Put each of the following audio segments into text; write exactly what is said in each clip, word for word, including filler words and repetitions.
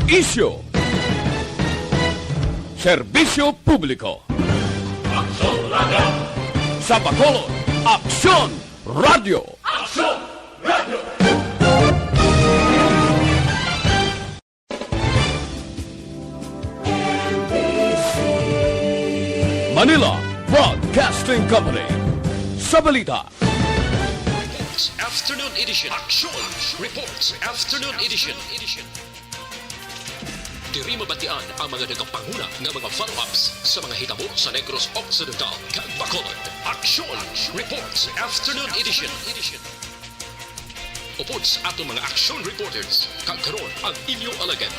Isyu. Serbisyo publiko. Aksyon Radio. Sa Bacolod, Aksyon Radio. Aksyon Radio. Manila Broadcasting Company. Sa balita. Afternoon Edition. Aksyon Reports Afternoon Edition. Diri mabatian ang mga nagapanguna nga mga follow-ups sa mga hitabo sa Negros Occidental kag Bacolod. Aksyon Reports Afternoon Edition. Upod sa aton mga action reporters, kag karon ang inyo alagad.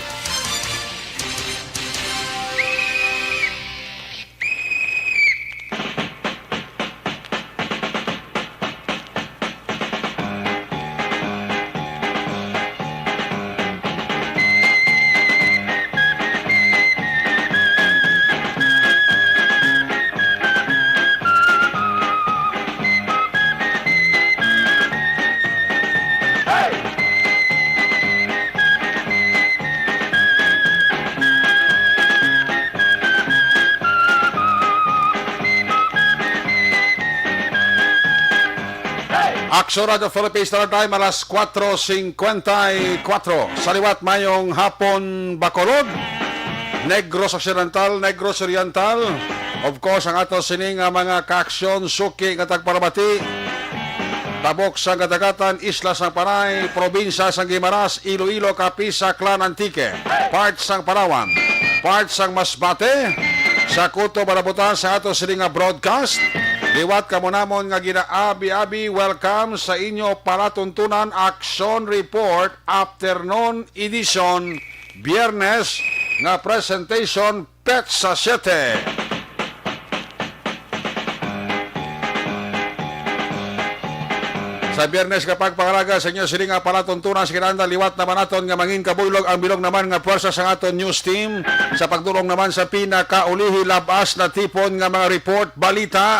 Aksyon Radio Philippines Standard Time, alas kuwatro singkwenta y kuwatro. Sa liwat, mayong hapon, Bacolod, Negros Occidental, Negros Oriental. Of course, ang ato sini nga mga kaaksyon, suki nga tagpalamati. Tabok sang Kadagatan, Isla sang Panay, Probinsya sang Guimaras, Iloilo, Capiz, Aklan, Antique, part sang Palawan, part sang Masbate, sa kutob nga nabutan sa ato sini nga broadcast. Liwat kamo namon nga ginaabi-abi, welcome sa inyo palatuntunan, Action Report, Afternoon Edition, Biyernes nga presentation, petsa siyete. Sa Biyernes nga pagpangalaga sa inyo sini nga palatuntunan, sa kinahanglan liwat naman naton nga mangin kabuylog ang bilog naman nga puwersa sang aton news team sa pagdul-ong naman sa pinakaulihi, lab-as natipon nga mga report, balita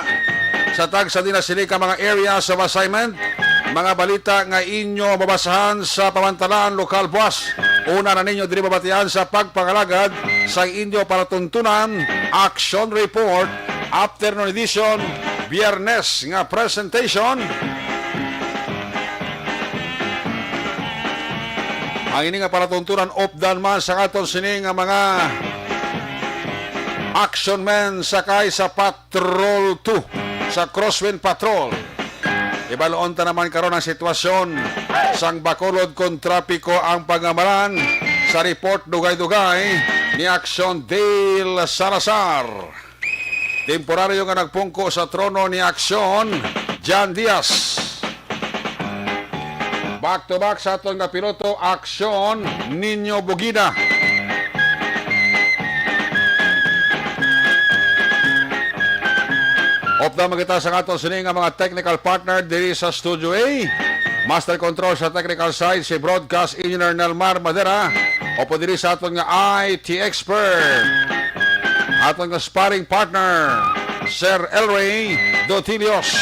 sa tagsa din na sini ka mga areas of assignment, mga balita nga inyo mabasahan sa pamantalaan, lokal, buwas. Una na ninyo diri mabatian sa pagpangalagad sa inyo palatuntunan, Action Report, Afternoon Edition, Biyernes nga presentation. Ang ini nga palatuntunan, updan man sa aton sini nga mga action men sakay sa Patrol two, sa Crosswind Patrol. Ibaluon ta naman karon ang sitwasyon sang Bacolod kon trapiko ang pangamalan. Sa report dugay-dugay ni Action Dale Salazar. Temporaryo nga nagpungko sa trono ni Action, Jan Diaz. Back to back sa aton nga piloto, Action, Nino Bugida. Updan man kita sa aton sini nga mga technical partner diri sa Studio A. Master Control sa technical side, si Broadcast Engineer Nelmar Madera. Upod diri sa aton nga I T expert, aton nga sparring partner, Sir Elray Dotilios.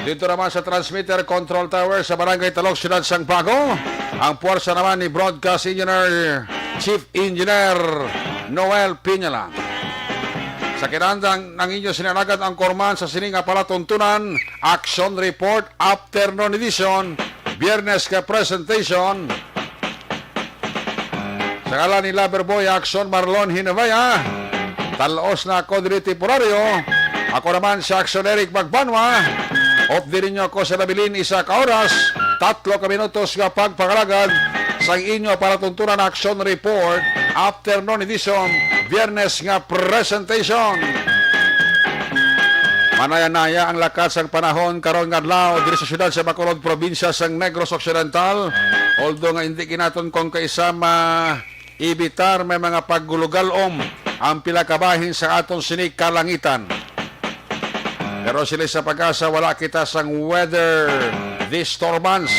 Dito naman sa transmitter control tower sa Barangay Talok, Siyudad sang Bago, ang puwersa naman ni Broadcast Engineer, Chief Engineer Noel Piñala. Sa kinahanglan ang inyo sini nga alagad, ang korman sa sini nga palatuntunan, Action Report, Afternoon Edition, Biyernes nga presentation. Sa ngalan ni Lover Boy Action Marlon Hinavaya, talos na ako diri temporaryo. Ako naman si Action Eric Magbanwa. Off diri ninyo ako sa nabilin isa ka oras, tatlo ka minutos nga pagpangalagad sa inyo palatuntunan, Action Report, Afternoon Edition, Biyernes nga presentation. Manaya-naya ang lakat sang panahon karon nga adlaw diri sa siyudad sa Bacolod, probinsya sang Negros Occidental. Although nga hindi ginaton kung kaisa ma-, ibitar may mga paggulugalom ang pila ka bahin sa aton sini kalangitan. Pero sila sa PAGASA, wala kita sang weather disturbance.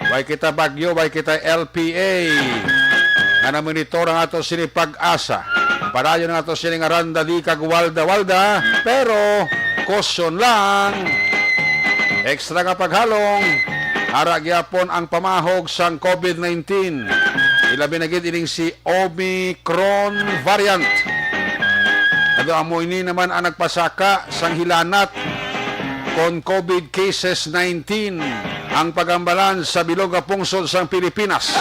Way kita bagyo, way kita L P A nga namonitor ang ato sini PAGASA. Padayon ang ato sini nga randali kag walda-walda, pero kusyon lang. Extra nga paghalong, Ara gyapon ang pamahog sang COVID nineteen. Ilabi na gid ining si Omicron variant. Ado amo ini naman ang nagpasaka sang hilanat kon COVID cases nineteen ang pagambalan sa bilog nga pungsod sang Pilipinas.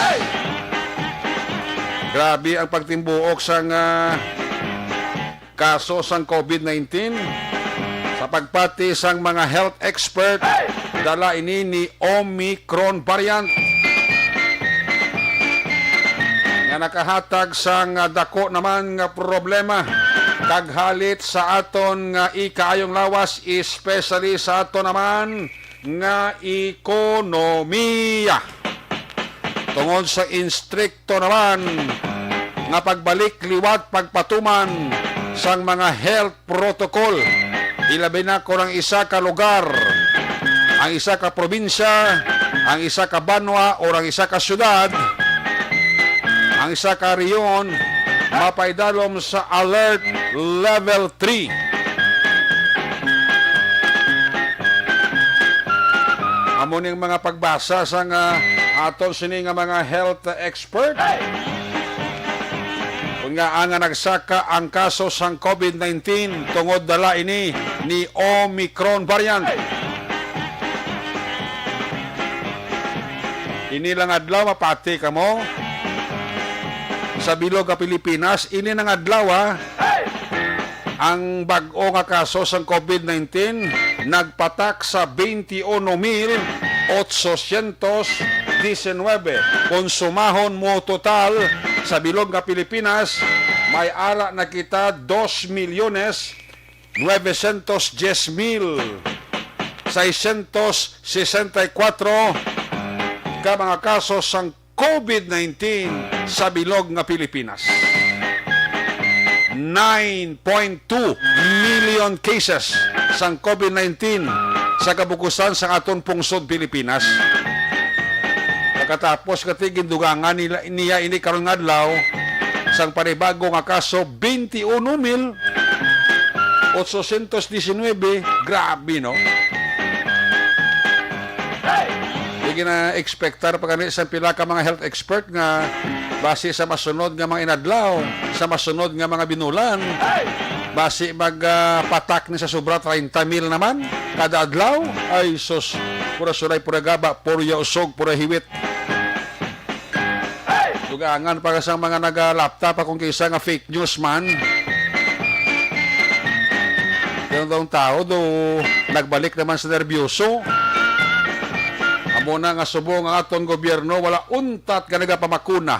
Grabe ang pagtimbuok sang, ah, kaso sang COVID nineteen. Sa pagpati sang mga health expert, dala ini ni Omicron variant nga nakahatag sang dako naman nga problema kag halit sa aton nga ikaayong lawas, especially sa aton naman nga ekonomiya. Tungod sa instrikto naman nga pagbalik liwat pagpatuman sang mga health protocol, ilabi na kon ang isa ka lugar, ang isa ka probinsya, ang isa ka banwa, o ang isa ka syudad, ang isa ka rehiyon, mapaidalom sa Alert Level three. Amo ning mga pagbasa sang, ah, aton sini nga mga health expert. Kon nga ang nagsaka ang kaso sang COVID nineteen tungod dala ini ni Omicron variant. Ini lang adlaw, mapati kamo. Sa bilog nga Pilipinas, ini nang adlaw, ha, ang bag-o nga kaso sang COVID nineteen nagpatak sa twenty-one mil ochocientos diecinuebe. Kon sumahon mo total sa bilog nga Pilipinas, may ara na kita dos milyones nueve cientos diez mil seiscientos sesenta y cuatro ka mga kaso sang COVID nineteen sa bilog nga Pilipinas. Nine point two million cases sang COVID nineteen sa kabukusan sang aton pungsod Pilipinas. Pagkatapos kati gindugangan nila, niya ini karon nga adlaw sang panibago nga kaso, twenty-one mil ochocientos diecinuebe, grabe, no? Di gina-expectar pa gani sa pila ka mga health expert nga basi sa masunod nga mga inadlaw, sa masunod nga mga binulan, basi mag, ah, patak ni sa sobra treinta mil naman kada adlaw. Ay, sus, pura sulay, pura gaba, pura usog, pura hiwit. Dugangan pa sang mga nagalapta pa kung kisa nga fake news man. Yung daw tao do nagbalik naman sa nerbyoso. Amo na nga subong ang aton gobyerno, wala untat nga nagapamakuna.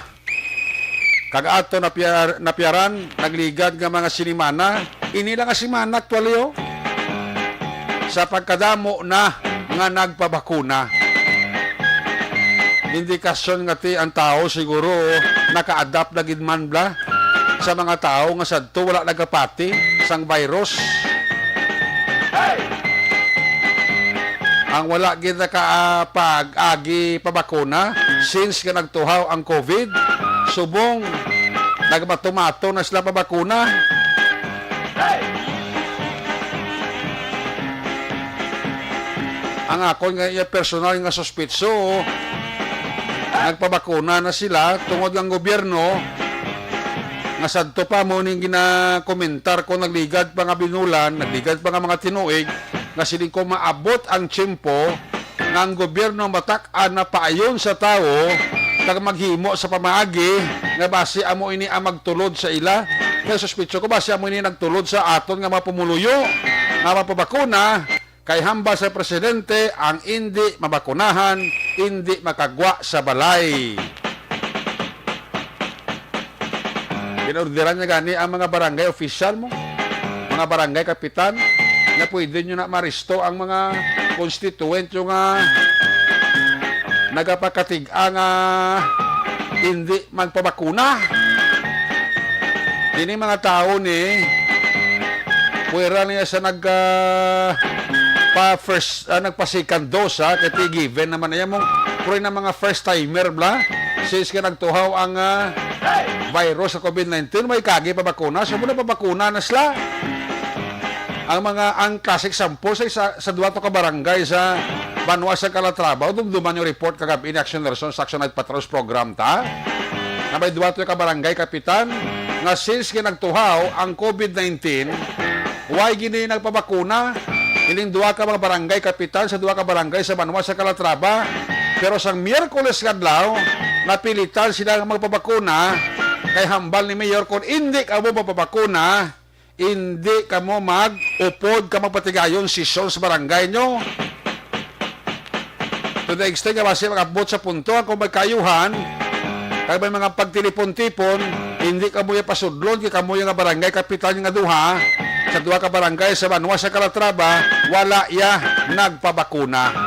Kag ato napiyar-, napiyaran, nagligad nga mga sinimana, ini lang nga simana actually, oh. Sa pagkadamo na nga nagpabakuna. Indikasyon nga ti ang tawo siguro naka-adapt na gid man bala sa mga tawo nga sadto wala nagapati sang virus. Ang wala gid nakapag-agi pabakuna since nga nagtuhaw ang COVID, subong nagmatumato na sila pabakuna. Ang akon nga iya personal nga suspitso, nagpabakuna na sila tungod nga ang gobyerno nga sadto pa mo ning ginakomentar ko, nagligad pa nga binulan, nagligad pa nga mga tinuig, nga siling ko maabot ang tiyempo nga ang gobyerno matak-an na paayon sa tawo kag maghimo sa pamaagi nga basi amo ini ang magtulod sa ila. Kay suspitso ko basi amo ini nagtulod sa aton nga mga pumuluyo, nga mapabakuna, kay hambal sa presidente, ang indi mabakunahan, indi makagwa sa balay. Ginorderan niya gani ang mga barangay official mo, mga barangay kapitan, nga pwede nyo na maristo ang mga konstituwente nga nagapakatig-a nga hindi magpabakuna. Kini mga tao ni, pwera niya sa nag, ah, pa first, ah, nagpa second dose, ha, kay ti given naman niya mo, pero na mga first timer bla, since nga nagtuhaw ang, ah, virus sa COVID nineteen, may kagi pa bakuna, so muna pa bakuna na sila. Ang mga, ang classic sample sa isa, sa duwa to ka barangay sa Banwa sa Calatrava, dumduman yung report kagab-i ni Action Nelson sa Action Night Patrols program ta, na may duwa to ka barangay kapitan nga since nga nagtuhaw ang COVID nineteen, way gini nagpabakuna. Ining duwa ka mga barangay kapitan sa duwa ka barangay sa banwa sa Calatrava. Pero sang Miyerkules nga adlaw, napilitan sila nga magpabakuna kay hambal ni Mayor, kung indi kamo magpabakuna, indi kamo mag-upod ka magpatigayon sesyon sa barangay nyo. To the extent nga basi mag-abot sa punto ang kung may kayuhan, kag may mga pagtilipon-tipon, hindi kamo ya pasudlon kay kamo ya nga barangay kapitan nga duha sa duha ka barangay sa banwa sa Calatrava, wala ya nagpabakuna.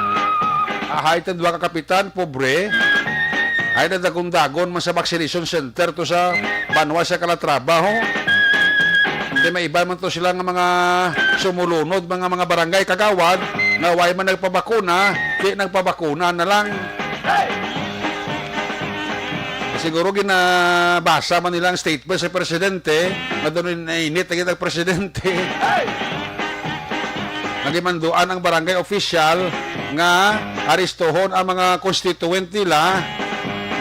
Ahay, ta duha ka kapitan, pobre. Ay, nadagon-dagon man sa vaccination center to sa banwa sa Calatrava, ho. Kay may iban man to sila nga mga sumulunod, mga, mga barangay kagawad, nga way man nagpabakuna, di nagpabakuna na lang. Siguro ginabasa man nila ang statement sa presidente, nga doon nainit na ang presidente. Nagimanduan ang barangay official nga aristohon ang mga constituent nila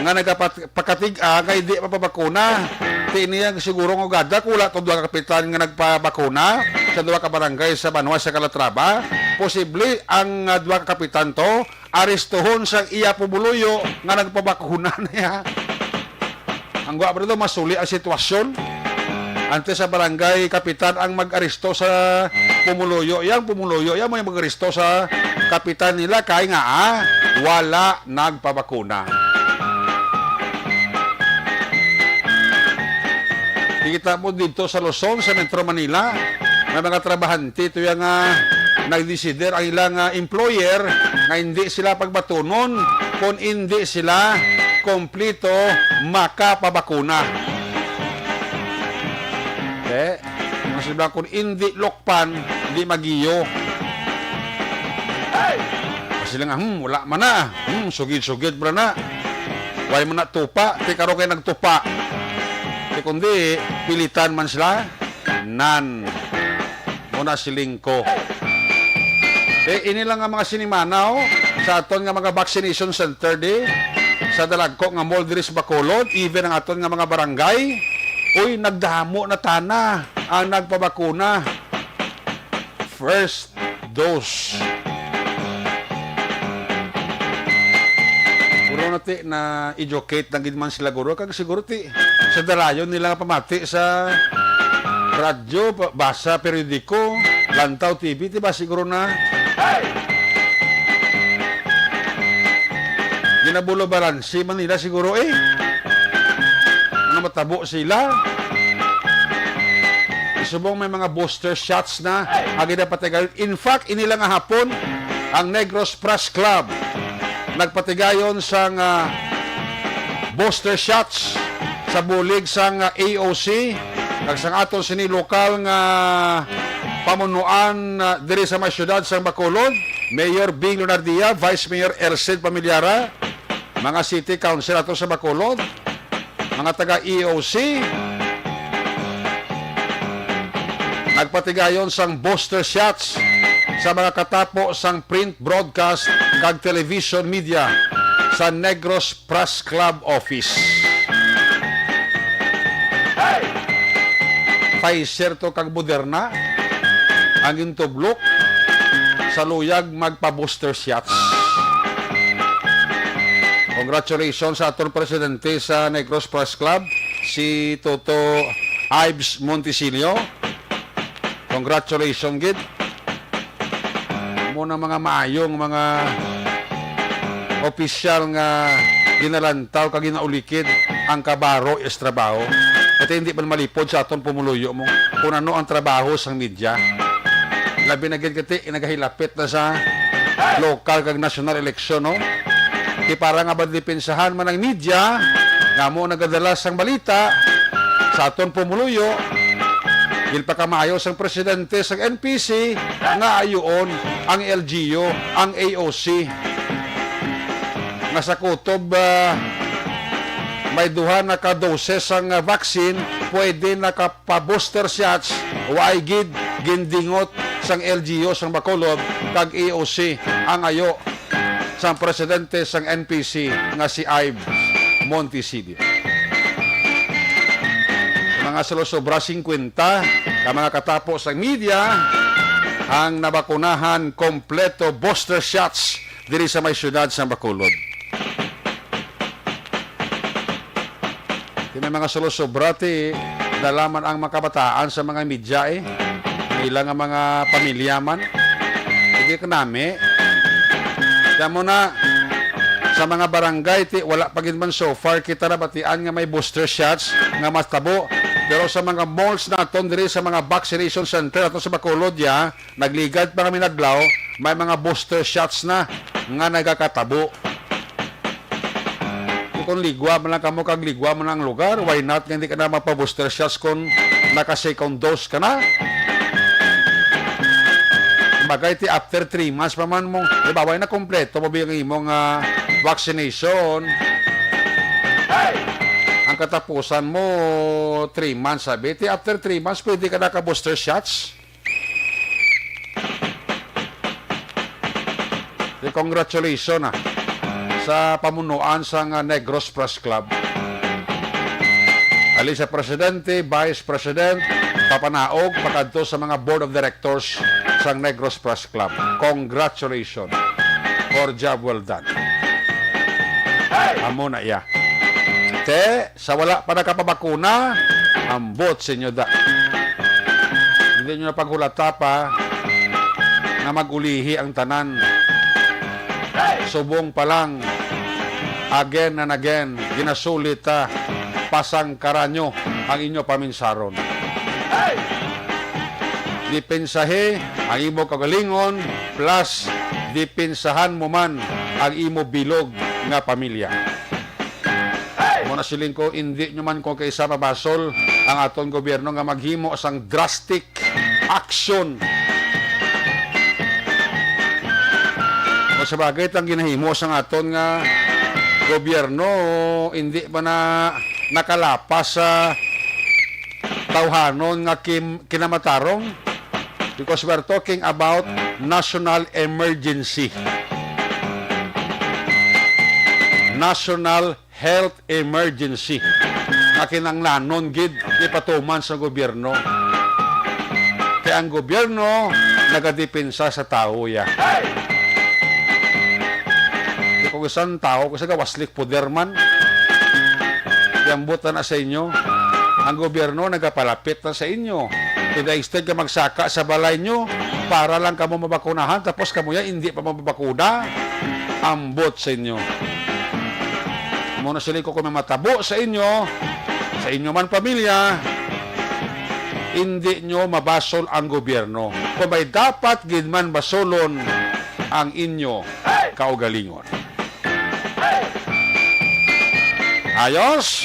nga nagapakatig-a kay di mapabakuna. Ti niya siguro nga gada kung wala tong duha ka kapitan nga nagpabakuna sa duha ka barangay sa banwa sa Calatrava. Posible ang, ah, duha ka kapitan to aristohon sa iya pumuluyo nga nagpabakuna niya. Ang gwa ba daw masuli ang sitwasyon? Antes sa barangay kapitan ang mag-aresto sa pumuluyo. Yang pumuluyo, yang may mag-aresto sa kapitan nila kay nga, ah, wala nagpabakuna. Kikita mo dito sa Luzon, sa Metro Manila, may mga trabahante to yang, ah, nagdesider ang ilang, ah, employer nga hindi sila pagbatunon kung hindi sila kompleto makapabakuna. Eh, mas sila kung hindi lokpan, hindi magiyo. Sila nga, hmm, wala man na. Hmm, sugid-sugid man na. Way man na tupa, ti karon kay nagtupa. Ti kundi, pilitan man sila. Nan. Muna siling ko. Eh, ini lang ang mga sinimana, oh, sa aton nga mga vaccination center di sa dalagko nga mall diri sa Bacolod, even ang aton nga mga barangay, uy, nagdamo na tana ang nagpabakuna. First dose. Puro na ti na educate na gid man sila, guro, kag siguro ti sa dalayon nila nga pamati sa radyo, pa-, basa periodiko, lantaw T V, ti ba siguro na ginabulo balanse man nila siguro, eh. Nga matabo sila. Subong may mga booster shots na agi na patigayon. In fact, inila nga hapon, ang Negros Press Club nagpatigayon sang, ah, booster shots sa bulig sang, ah, A O C kag sang aton sini lokal nga pamunuan, ah, diri sa may siyudad sang Bacolod, Mayor Bing Leonardia, Vice Mayor Ercid Pamilyara, mga city council ato sa Bacolod, mga taga E O C, nagpatigayon sang booster shots sa mga katapo sang print, broadcast, kag television media sa Negros Press Club Office. Pfizer to kag Moderna ang gintublok sa luyag magpa-booster shots. Congratulations sa aton presidente sa Negros Press Club, si Toto Ives Montisilio. Congratulations gid. Mo na mga maayong mga opisyal nga ginalantaw kag ginaulikid ang kabaro is trabaho. Kati hindi man malipod sa aton pumuluyo mo kung ano ang trabaho sang media. Labi na gid kati nagahilapit na sa lokal kag nasyonal eleksyon, no? Ti para nga madepensahan man ang media nga mo nagadala sang balita sa aton pumuluyo, ginpakamaayo sang presidente sang N P C nga ayuon ang L G U, ang A O C, nga sa kutob, ah, may duha na ka doses sang, ah, vaccine, pwede na ka pa-booster shots, wa ay gid gindingot sang L G U sang Bacolod kag A O C ang ayo sang presidente sang N P C nga si Ives Montesilia. Sa mga sulusobra, singkwenta ka mga katapo sang media ang nabakunahan kompleto booster shots diri sa may siyudad sang Bacolod. Ti may mga sulusobra ti dala man ang mga kabataan sa mga media, eh. Ila nga mga pamilya man. Hindi ka nami. Kamo na, sa mga barangay, ti wala pa gid man so far kita nabatian nga may booster shots nga matabo. Pero sa mga malls naton diri, sa mga vaccination center naton sa Bacolod, ya, nagligad pa kami naglaw, may mga booster shots na nga nagakatabo. Kung ligwa man lang kamo kag ligwa man ang lugar, why not nga hindi ka na magpa-booster shots kung naka-second dose ka na? Bagay ti after three months pa man mo, di ba, way na kompleto mo biyang imo nga vaccination. Ang katapusan mo, three months, sabi. Ti after three months, pwede ka naka-booster shots. Di, congratulations, ah, sa pamunuan sang, ah, Negros Press Club. Ali sa presidente, vice president, papanaog pakadto sa mga board of directors sang Negros Press Club. Congratulations. For job well done. Amo na iya. Te, sa wala pa nakapabakuna, ambot sa inyo da. Hindi nyo na paghulata pa nga mag-ulihi ang tanan. Subong pa lang, again and again, ginasulit ta, pasangkaran nyo ang inyo paminsaron. Depensahi ang imo kaugalingon, plus depensahan mo man ang imo bilog nga pamilya. Mo na siling ko, indi nyo man ko kaisa mabasol ang aton gobyerno nga maghimo sang drastic action. O sa bagay, tang ginahimo sang aton nga gobyerno, indi ba na nakalapas sa tawhanon nga kim-, kinamatarong? Because we're talking about national emergency. National health emergency nga kinahanglanon gid ipatuman sa gobyerno. Kay ang gobyerno nagadepensa sa tawo ya. Di ko isang tawo, kung sa gawaslik poder man, yambot na, na sa inyo. Ang gobyerno nagapalapit na sa inyo. Pinaistig ka magsaka sa balay nyo para lang kamo mabakunahan, tapos kamo ya hindi pa mababakuna. Ambot sa inyo. Amo na sila ko kung may matabo sa inyo, sa inyo man pamilya, hindi nyo mabasol ang gobyerno. Kung may dapat gid man basolon ang inyo kaugalingon. Ayos?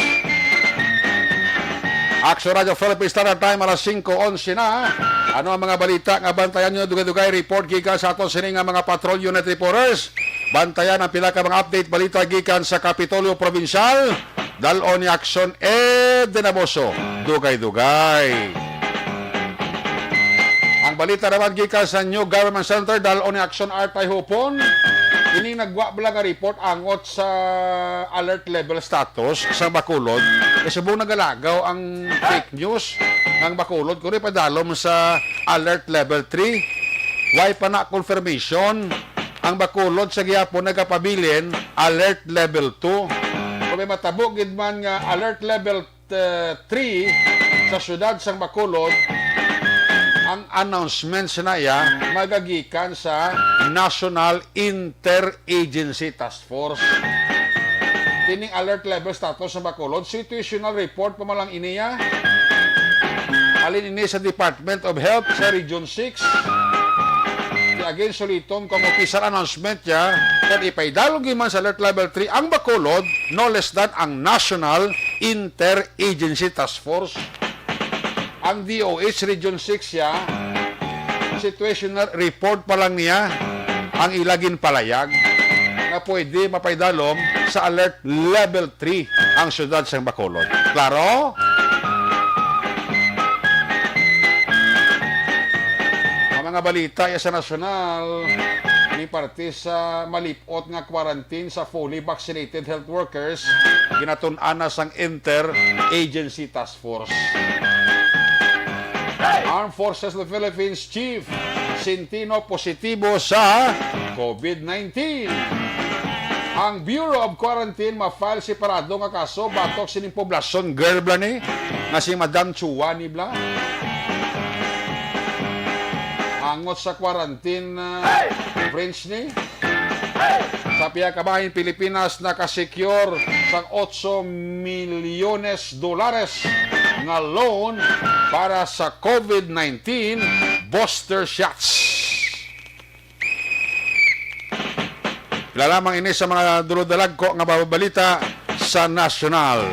Action Radio Philippines Standard Time, alas singko onse na. Ano ang mga balita nga bantayan nyo? Dugay-dugay report gikan sa aton sini nga mga patrol unit reporters. Bantayan ang pila ka mga update balita gikan sa Kapitolyo Provincial. Dal-on ni Action Ed Dinaboso. Dugay-dugay. Ang balita naman gikan sa New Government Center, dal-on ni Action Art Payhupon. Ining nagwa bala nga report angot sa alert level status sa Bacolod. Kay subong nagalagaw ang fake news nga ang Bacolod kuno padalom sa alert level three. Way pa na confirmation. Ang Bacolod sa gihapon nagapabilin alert level two. Kung may matabo gid man nga alert level, eh, three sa siyudad sang Bacolod, ang announcements na iya magagikan sa National Interagency Task Force. Kining alert level status sa Bacolod, situational report pa man lang ini, ah. Halin ini sa Department of Health sa Region six. Kaya again, suliton ko ang official announcement niya, kung ipaidalog man sa alert level three ang Bacolod, no less than ang National Interagency Task Force. Ang D O H Region six ya, situational report pa lang niya ang ila ginpalayag nga pwede mapaidalom sa alert level three ang siyudad sang Bacolod. Klaro? Ang mga balita ya sa nasyonal, ni parte sa malip-ot nga quarantine sa fully vaccinated health workers, ginatun-an na sang Inter-Agency Task Force. Armed Forces of the Philippines Chief Centino positibo sa COVID nineteen. Ang Bureau of Quarantine ma-file separado nga kaso batok sining poblasyon girl bala ni nga si Madam Chuwani bala. Angot sa quarantine, ah, French ni. Sa pihak ka bahin, Pilipinas nakasecure sang otso milyones dolares nga loan para sa COVID nineteen booster shots. Pila lamang ini sa mga dulodalagko nga mababalita sa nasyonal.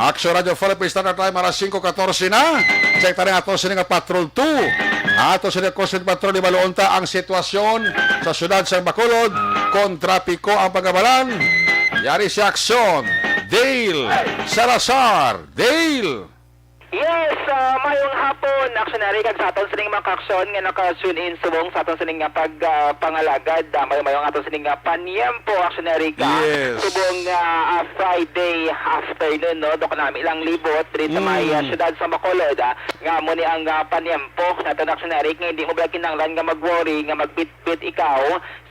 Action Radio Philippines, Standard Time, alas singko katorse na. Check tayo ato sini nga Patrol two. Ato sini nga Coast Guard Patrol, ibaluon ta ang sitwasyon sa siyudad sa Bacolod. Kon trapiko ang pagabalan, yari si Action. Dale Salazar. Dale! Yes, ah, mayong hapon, Action Eric, kag sa aton sining mga ka-aksyon nga naka-tune in subong sa aton sining nga pag, ah, pangalagad, ah, mayong, mayong aton sining nga panyempo, Action Eric, ah. Yes. Subong nga, ah, Friday afternoon, no, do kanami lang libot diri sa may, ah, Mm. siyudad sa Bacolod, ah, nga amo ni ang, ah, panyempo naton, Action Eric, nga hindi mo bala kinahanglan nga mag-worry nga magbitbit ikaw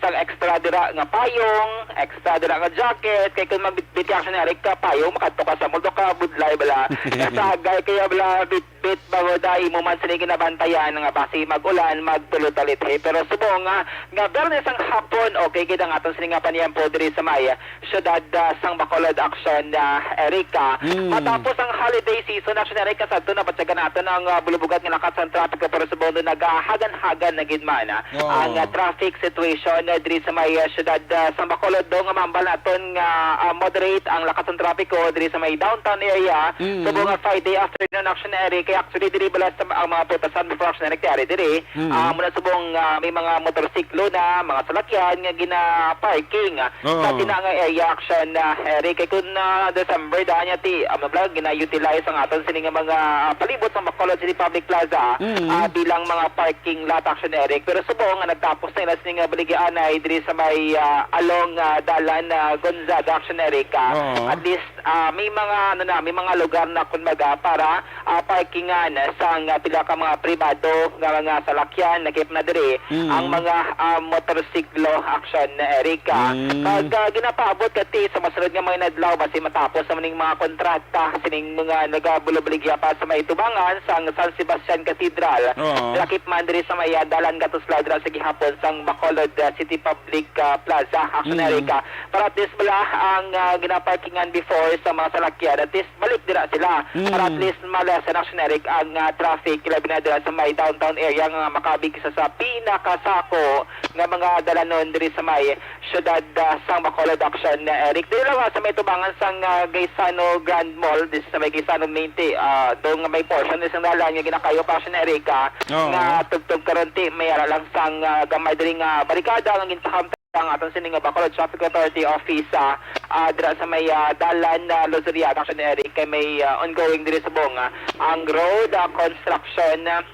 sang extra dira nga payong, extra dira nga jacket, kay kung magbitbit ka, Action Eric, ka payong, makadto ka sa mall, do ka budlay bala. Kasagay kaya bala bitbit, bangod, ah, imo man sini ginabantayan nga basi mag-ulan, magtulo-talit, eh. Pero subong nga, nga Biyernes ang hapon, okay gid ang aton sini nga panyempo diri sa may siyudad, ah, sang Bacolod, Action, ah, Erica. Mm. Matapos ang holiday season, Action Erica, sadto nabatyagan naton ang, ah, bulubugat nga lakat sang trapiko, pero subong nagahagan-hagan na gid man, ah, Oo. ang, ah, traffic situation, ah, diri sa may, ah, siyudad, ah, sang Bacolod, do nga mahambal naton nga, ah, moderate ang lakat sang trapiko diri sa may downtown area. Mm. Subong nga Friday afternoon, Action Erica, actually diri bala sa ang mga putasan before, Action Erica, ari diri. Mm. Ah, muna subong, ah, may mga motorsiklo na, mga salakyan nga gina-parking, ah, Oo. sa tina nga area, Action, ah, Eric. Kay kun, ah, December da niya ti, ano bala, gina-utilize ang aton sini nga mga, ah, palibot sa Bacolod City Public Plaza, Mm. ah, bilang mga parking lot, Action Eric. Pero subong nga nagtapos na ila sini nga baligyaanay diri sa may, ah, along, ah, dalan, ah, Gonzaga, Action Eric, ah. Oo. At least, ah, may mga, ano na, may mga lugar na, kumbaga, para, ah, parkingan sang, ah, pila ka mga pribado nga mga salakyan, lakip na diri Mm. ang mga, ah, motorsiklo, Action Erica. Mm. Kag, ah, ginapaabot kati sa masunod nga mga inadlaw, basi matapos naman ning mga kontrata sining mga nagabulabaligya pa sa may tubangan sang San Sebastian Cathedral. Oo. Lakip man diri sa may, ah, dalan katuslaw dira sa gihapon sang Bacolod, ah, City Public, ah, Plaza, Action Mm. Erica. Para at least bala ang, ah, ginaparkingan before sa mga salakyan, at least balik dira sila. Mm. Para at least ma-lessen, Action Eric, ang, ah, traffic, labi na dira sa may downtown area nga makabig sa, sa pinakasako nga mga dalanon diri sa may siyudad, ah, sang Bacolod, Action Eric. Diri lang, ah, sa may tubangan sang, ah, Gaisano Grand Mall, diri sa may Gaisano Main T, ah, doon nga may portion ni sang dalan nga ginakayo pa, Action Eric, ah, Oo. nga tugtog karon ti may ara lang sang, ah, gamay diri nga barikada nga ginpahamtang ang aton sini nga Bacolod Traffic Authority Office, ah, ah, dira sa may, ah, dalan, ah, Luzuriaga, Action Eric, kay may, ah, ongoing diri subong, ah, ang road, ah, construction, ah,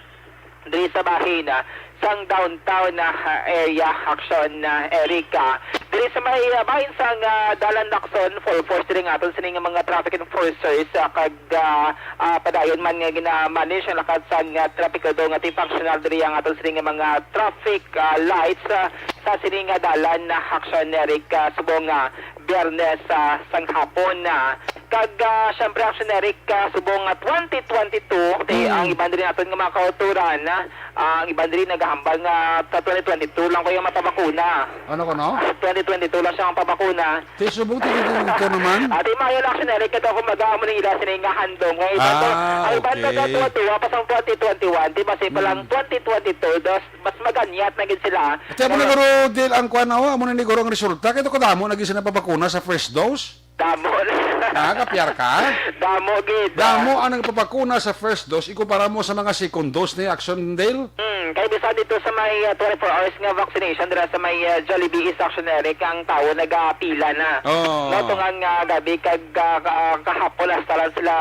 diri sa bahin, ah, sang downtown, ah, area, Action, ah, Erica. Diri sa may, ah, bahin sang, ah, dalan Lacson, full force diri nga aton sini nga mga traffic enforcers, ah, kag, ah, ah, padayon man nga gina-manage ang lakat sang, ah, trapiko do nga ti functional diri ang aton sini nga mga traffic, ah, lights, ah, sa sini nga dalan, ah, Action Eric, ah, subong nga Biyernes, ah, sang hapon na. Kag, ah, syempre, Action Eric, ah, subong nga twenty twenty-two, ti Mm. ang iban diri naton nga mga kauturan, ah, ang iban diri nagahambal nga sa twenty twenty-two lang ko yung mapabakuna. Ano ko, no? Twenty twenty-two lang siya ang pabakuna. Ti subong ti ito naman? Ati, mayo lang, Action Eric, ito kung mag-aamo ng ila sila nga handong. Nga iba to, Ah, ang iba to, okay. Tuwa-tuwa pa sa twenty twenty-one, di ba, si pa lang Mm. twenty twenty-two, dos, mas maganyat na gid sila. Ate, amo na Pero guro, Dil, ang kwan, oh, amo na ni guro ang resulta. Kaya ito kadamo na gid sila pabakuna sa first dose? Damo na. Ah, kapyar ka? Damo gid, ah. Damo ang nagpapakuna sa first dose, ikumpara mo sa mga second dose ni Action Dale? Hmm, kay bisan dito sa may, ah, twenty-four hours nga vaccination dira sa may, ah, Jollibee East, Action Eric, ang tawo nagapila na. Oo. No, tungang, ah, gabi kag, ah, ka-, kahapon hasta lang sila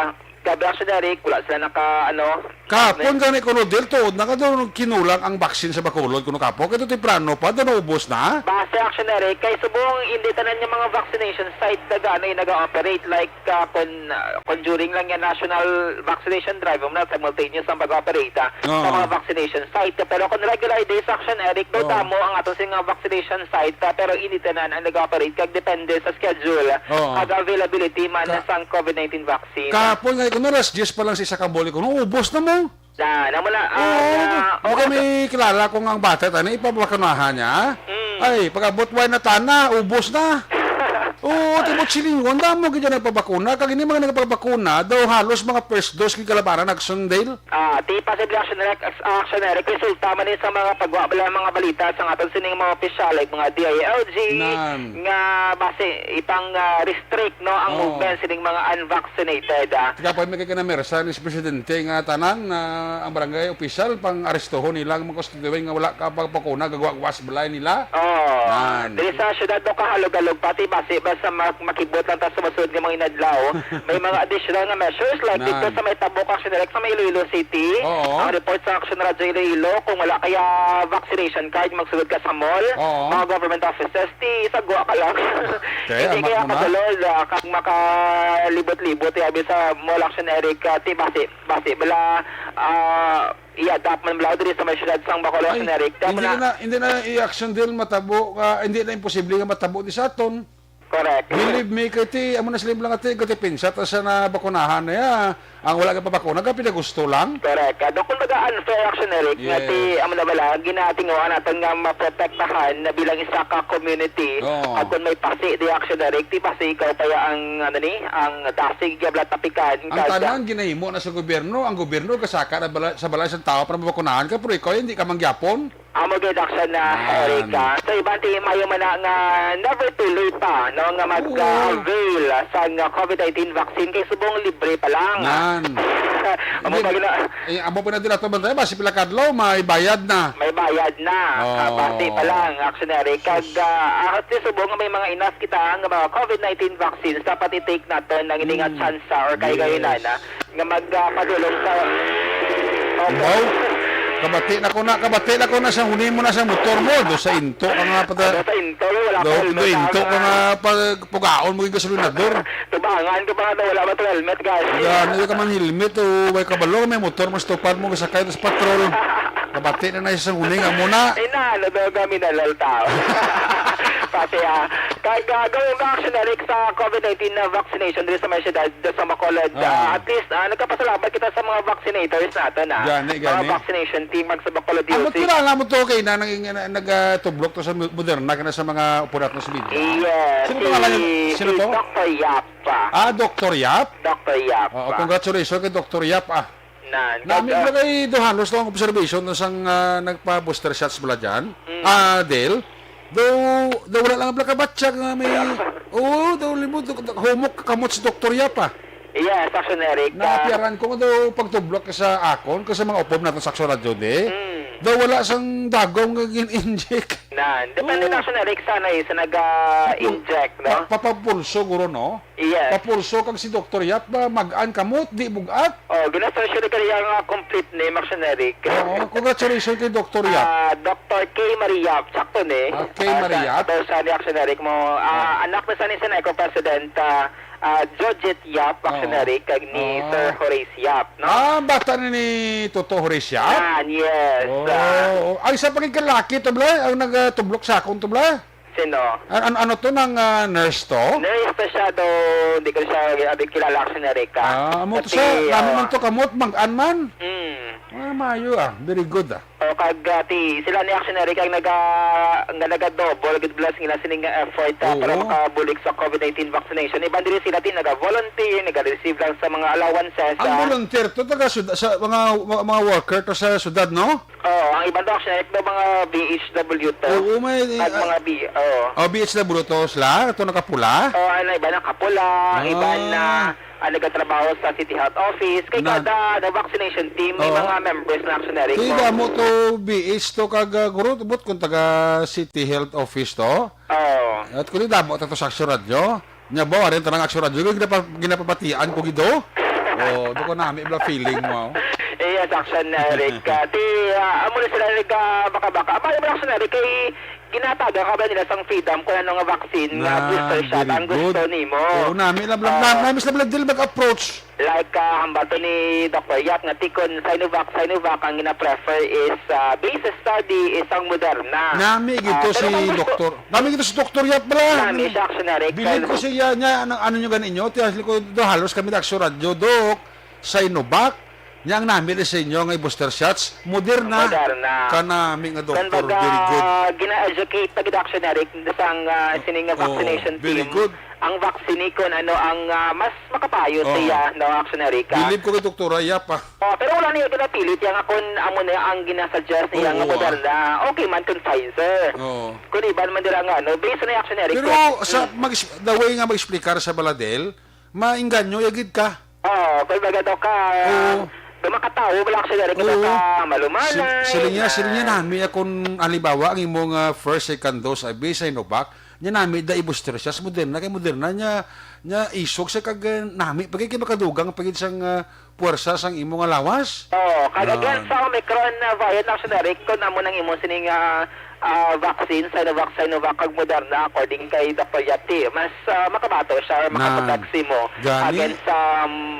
Gabi, Action Eric, wala sila naka, ano, Kahapon gani kuno, Del, tuod na ka daw kinulang ang vaccine sa Bacolod kuno kahapon. Kay temprano pa, daw naubos na. Base, Action Eric, kay subong hindi tanan nga mga vaccination site na gani naga-operate. Like, ah, kun, ah, kun during lang yung national vaccination drive, mo na simultaneous ang pag-operate, ah, sa Oo. mga vaccination site. Pero kung regular days, Action Eric, daw Oo. damo ang ato sing mga vaccination site, ah, pero hindi tanan ang nag-operate kag depende sa schedule Oo. kag availability man Ka- sang COVID nineteen vaccine. Kahapon nga, kung alas diyes pa lang sa isa ka mall, kung ubos na mo. Na, na mo na, ah, Oo, na, baka oo. may kilala ko nga ang bata, tani, ipabakunahan niya. Mm. Ay, pag-abot, why na tana, ubos na. Oo, tibot silingon, damo gid dyan nagpabakuna. Kag ini mga nagpabakuna, daw halos mga first dose gid kalabanan, Action Dale. Ah, ti posible, Action Eric, Action Eric, resulta man ni sa mga pagwa bala mga balita sa aton sining mga opisyal, like mga D I L G, Nan. nga basi ipang, ah, restrict, no, ang Oo. movement sining mga unvaccinated, ah, Tiga pa may kay kinamersa ni si Presidente nga tanan na ang barangay opisyal pang arestohon nila ang mga constituent nga wala ka pagpakuna, gagwa-gwa sa balay nila. Oh, Nan. diri sa syudad do Kahalog-alog, pati basi ba sa mak-, makibot lang ta sa masunod nga mga inadlaw, may mga additional nga measures like Nan. dito sa may Tabok, Action Direct, sa may Iloilo City. Oo. Ang report sa Action Radyo Iloilo, kung wala kaya vaccination card, magsulod ka sa mall, Oo. mga government offices, ti sagwa ka lang. Okay, Hindi amat kaya mo na. kasulod, ah, kag makalibot-libot, eh, abi sa mall, Action Eric, ah, ti basi, basi bala, ah, i-adapt man bala diri sa may syudad sang Bacolod, Ay, Action Eric. Tama hindi na. na, hindi na i-action deal matabo ka, hindi na imposible nga matabo di sa aton. Correct. Believe me, kay ti, amo na sila lang ati, kay ti pinsa ta sa nabakunahan na ya. Ang wala ka pabakuna, ka pinagusto lang. Correct. Ah, do, kumbaga, unfair, Action Eric, nga Yes. ti, amo na bala, ginatinguhan naton nga maprotektahan na bilang isa ka community. Oo. At kung may pasi di, Action Eric, ti pasi ikaw pa ya ang, ano ni, ang dasig ya bala tapikan. Ang Kag, tanan ginahimo na sa gobyerno, ang gobyerno kasaka na bala, sa balay sa tao para mabakunahan ka, pero ikaw hindi ka mangyapon. Amo gid, Action na, Yan. Eric, ah. So, iban ti mayo man na nga never too late pa, no, nga Oo. mag-avail sang COVID nineteen vaccine kay subong libre pa lang. Yan. Amo Hindi, pa gina- eh, amo pa na din ato bantay, basi pila kadlaw, may bayad na. May bayad na. Oh. Ah, basi pa lang, Action Eric. Kag, Sus. ah, at least subong nga may mga enough kita nga mga COVID nineteen vaccines, dapat i-take naton ang ini nga Mm. chance or kay Yes. kahinan, ah, nga mag, ah, padulong sa Opo. Wow. Kabati na ko na, kabati na ko na sa huni mo na sa motor mo. Do sa into ka nga pata-, Ano sa into, wala do, pa helmet, do into ka ah. nga pag-, pugaon mo yung gasolinador. Tubangan ka pa nga na wala pa to helmet, guys. Yan, hindi ka man helmet, o may kabalo, may motor, mas tupad mo, sakay, tas patrol. Kabati na na sa huni nga mo na. Ay na, ano daw kami na lol tao. Pati, ah, kag, ah, going back, Action Eric, sa COVID nineteen na vaccination dito sa may syudad, sa Bacolod, Oo. ah, at least, ah, nagkapasalamat kita sa mga vaccinators naton, ah. Gani, Mga gani. vaccination team, mag sa Bacolod Ang D O C. Kilala mo to kay na, nang, na, nag, ah, tublok to sa Mo-, Moderna, kana sa mga upo naton sa media. Yes, Sino si, pangalan niya? Sino si to? Doctor Yap, ah. Ah, Doctor Yap? Doctor Yap, Oo, ah. congratulations kay Doctor Yap, ah. Nan, Nami kag, na kay Dohanos to ang observation no sang, ah, nagpa-booster shots bala dyan. Mm. Ah, Del. Daw, daw wala lang ang plakabatsa nga may, oo, daw limod, humok kamot si Doktor Yap, ah. Yes, Action Eric, ah. Naapiaran ko nga daw pagtublok ka sa akon, ka sa mga upod natin sa Action Radio, di. Mm. Daw wala sang dagom nga gin-inject. Nan, depende Oo. na, Action Eric, sana eh, sa naga-inject, no? Pa-, papapulso, guro, no? Yes. Papulso kag si Doktor Yap ba, mag-an kamot, di bug-at? Oh, gina-search ko kaya nga complete name, Action Eric. Oo, congratulations kay Doktor Yap. Ah, Doktor K Marie Yap, sakto ni. Ah, K Ah, Marie sa, Yap? Ato sa ni Action Eric mo. Ah, Ah. anak na sa ni Seneco President, ah, ah, Jojit Yap, Action Oo. Eric, kag ni Oo. Sir Horace Yap, no? Ah, bata na ni Toto Horace Yap? Yan, yes. Oo. Ah. Ay, sa pagigkalaki to, Blay, ang nagatublok sa akon to, Blay? Sino? An-, an-, ano to, nang, ah, nurse to? Nurse to siya, do, hindi ko siya abi kilala, Action Eric, ah. Ah, amo to Kasi, sa, kami oh. man to kamot, mag-an man. Mm. Ah, mayo, ah. Very good, ah. O, kag, ah, ti, sila ni Action Eric ang naga-, nga naga-double gid bala sila sining effort, ah, para Oo. makabulig sa COVID nineteen vaccination. Iban diri sila ti naga-volunteer, naga-receive lang sa mga allowances, Ang ah. volunteer to, taga sud-, sa mga, mga, mga worker to sa syudad, no? Oo, ang iban daw, Action Eric, daw mga B H W to. Oo, may, At ah, mga B-, oo. oh, B H W to sila, ito nakapula? Oo, ano, iban nakapula, Ah. iban na, ah, nagatrabaho sa City Health Office. Kay Na- kada, ano, vaccination team, may Oo. mga members na, Action Eric, Kaya mo. mo to, B H to, kag, ah, guro, tubot kung taga City Health Office to. Oo. At kung di, damo, tato sa Action Radio. Nya ba, warin tanang Action Radio, ginapa-, ginapapatian ko gido? Oh, do ko nami bala feeling mo. Yes, Action Eric. Ah, ti, ah, amo na sila nag, ah, baka-baka. Amo na, Action Eric, kay ginataga ka ba nila sang freedom kung ano nga vaccine nga Na, booster shot very ang gusto good. Nimo? Oo, nami lang, lang, Ah. nami sila lang dili mag-approach. Like, ah, hambal to ni Doctor Yap nga ti kon Sinovac, Sinovac ang gina-prefer is, ah, base study is ang Moderna. Nami gito Ah, pero si kung gusto Doktor. Nami gito si Doktor Yap bala. Nami siya, Action Eric. Bilib ko siya niya, ano, ano nyo ganin nyo? Ti, ko, do halos kami da Action Radio, Dok, Sinovac. Nya ang nami rin sa inyo nga booster shots, Moderna. Moderna. Kanami nga doktor, Kumbaga, very good. Gina-educate pa gid, Action Eric, sang, ah, sining nga Oo, vaccination very team. Good. Ang vaccine kung ano ang, ah, mas makapayo Ah. siya, no, Action Eric, ah. Bilib ko kay Doktora Yap, ah. Oh, pero wala niya ginapilit yan nga kung amo na ang ginasuggest niya Oo, nga ah. Moderna. Okay man kung Pfizer. Oo. Kung iban man dira nga, no, based na, Action Eric, Pero kung sa, mag-, the way nga mag-explicar sa baladel, maingganyo, yagid ka. Oo, kay baga daw ka, Oo. daw makatawo, wala ka sila rin Oo. ka malumanay, Si-, sila niya, na sila niya nami akong halimbawa, ang imong, ah, first, second dose, abi, Sinovac, niya nami da i-booster siya sa Moderna, kay Moderna niya, niya isog siya kag, ah, nami, pagay kay makadugang, pagid sang, ah, puwersa sang imo nga lawas. Oo, kag Ah. again sa Omicron na variant, Action Eric, kung amo nang imo sining, ah, ah, vaccine, Sinovac, Sinovac, kag Moderna, according kay Doktor Yati, mas, ah, makabato siya or Na, makaprotekse mo gani? against sa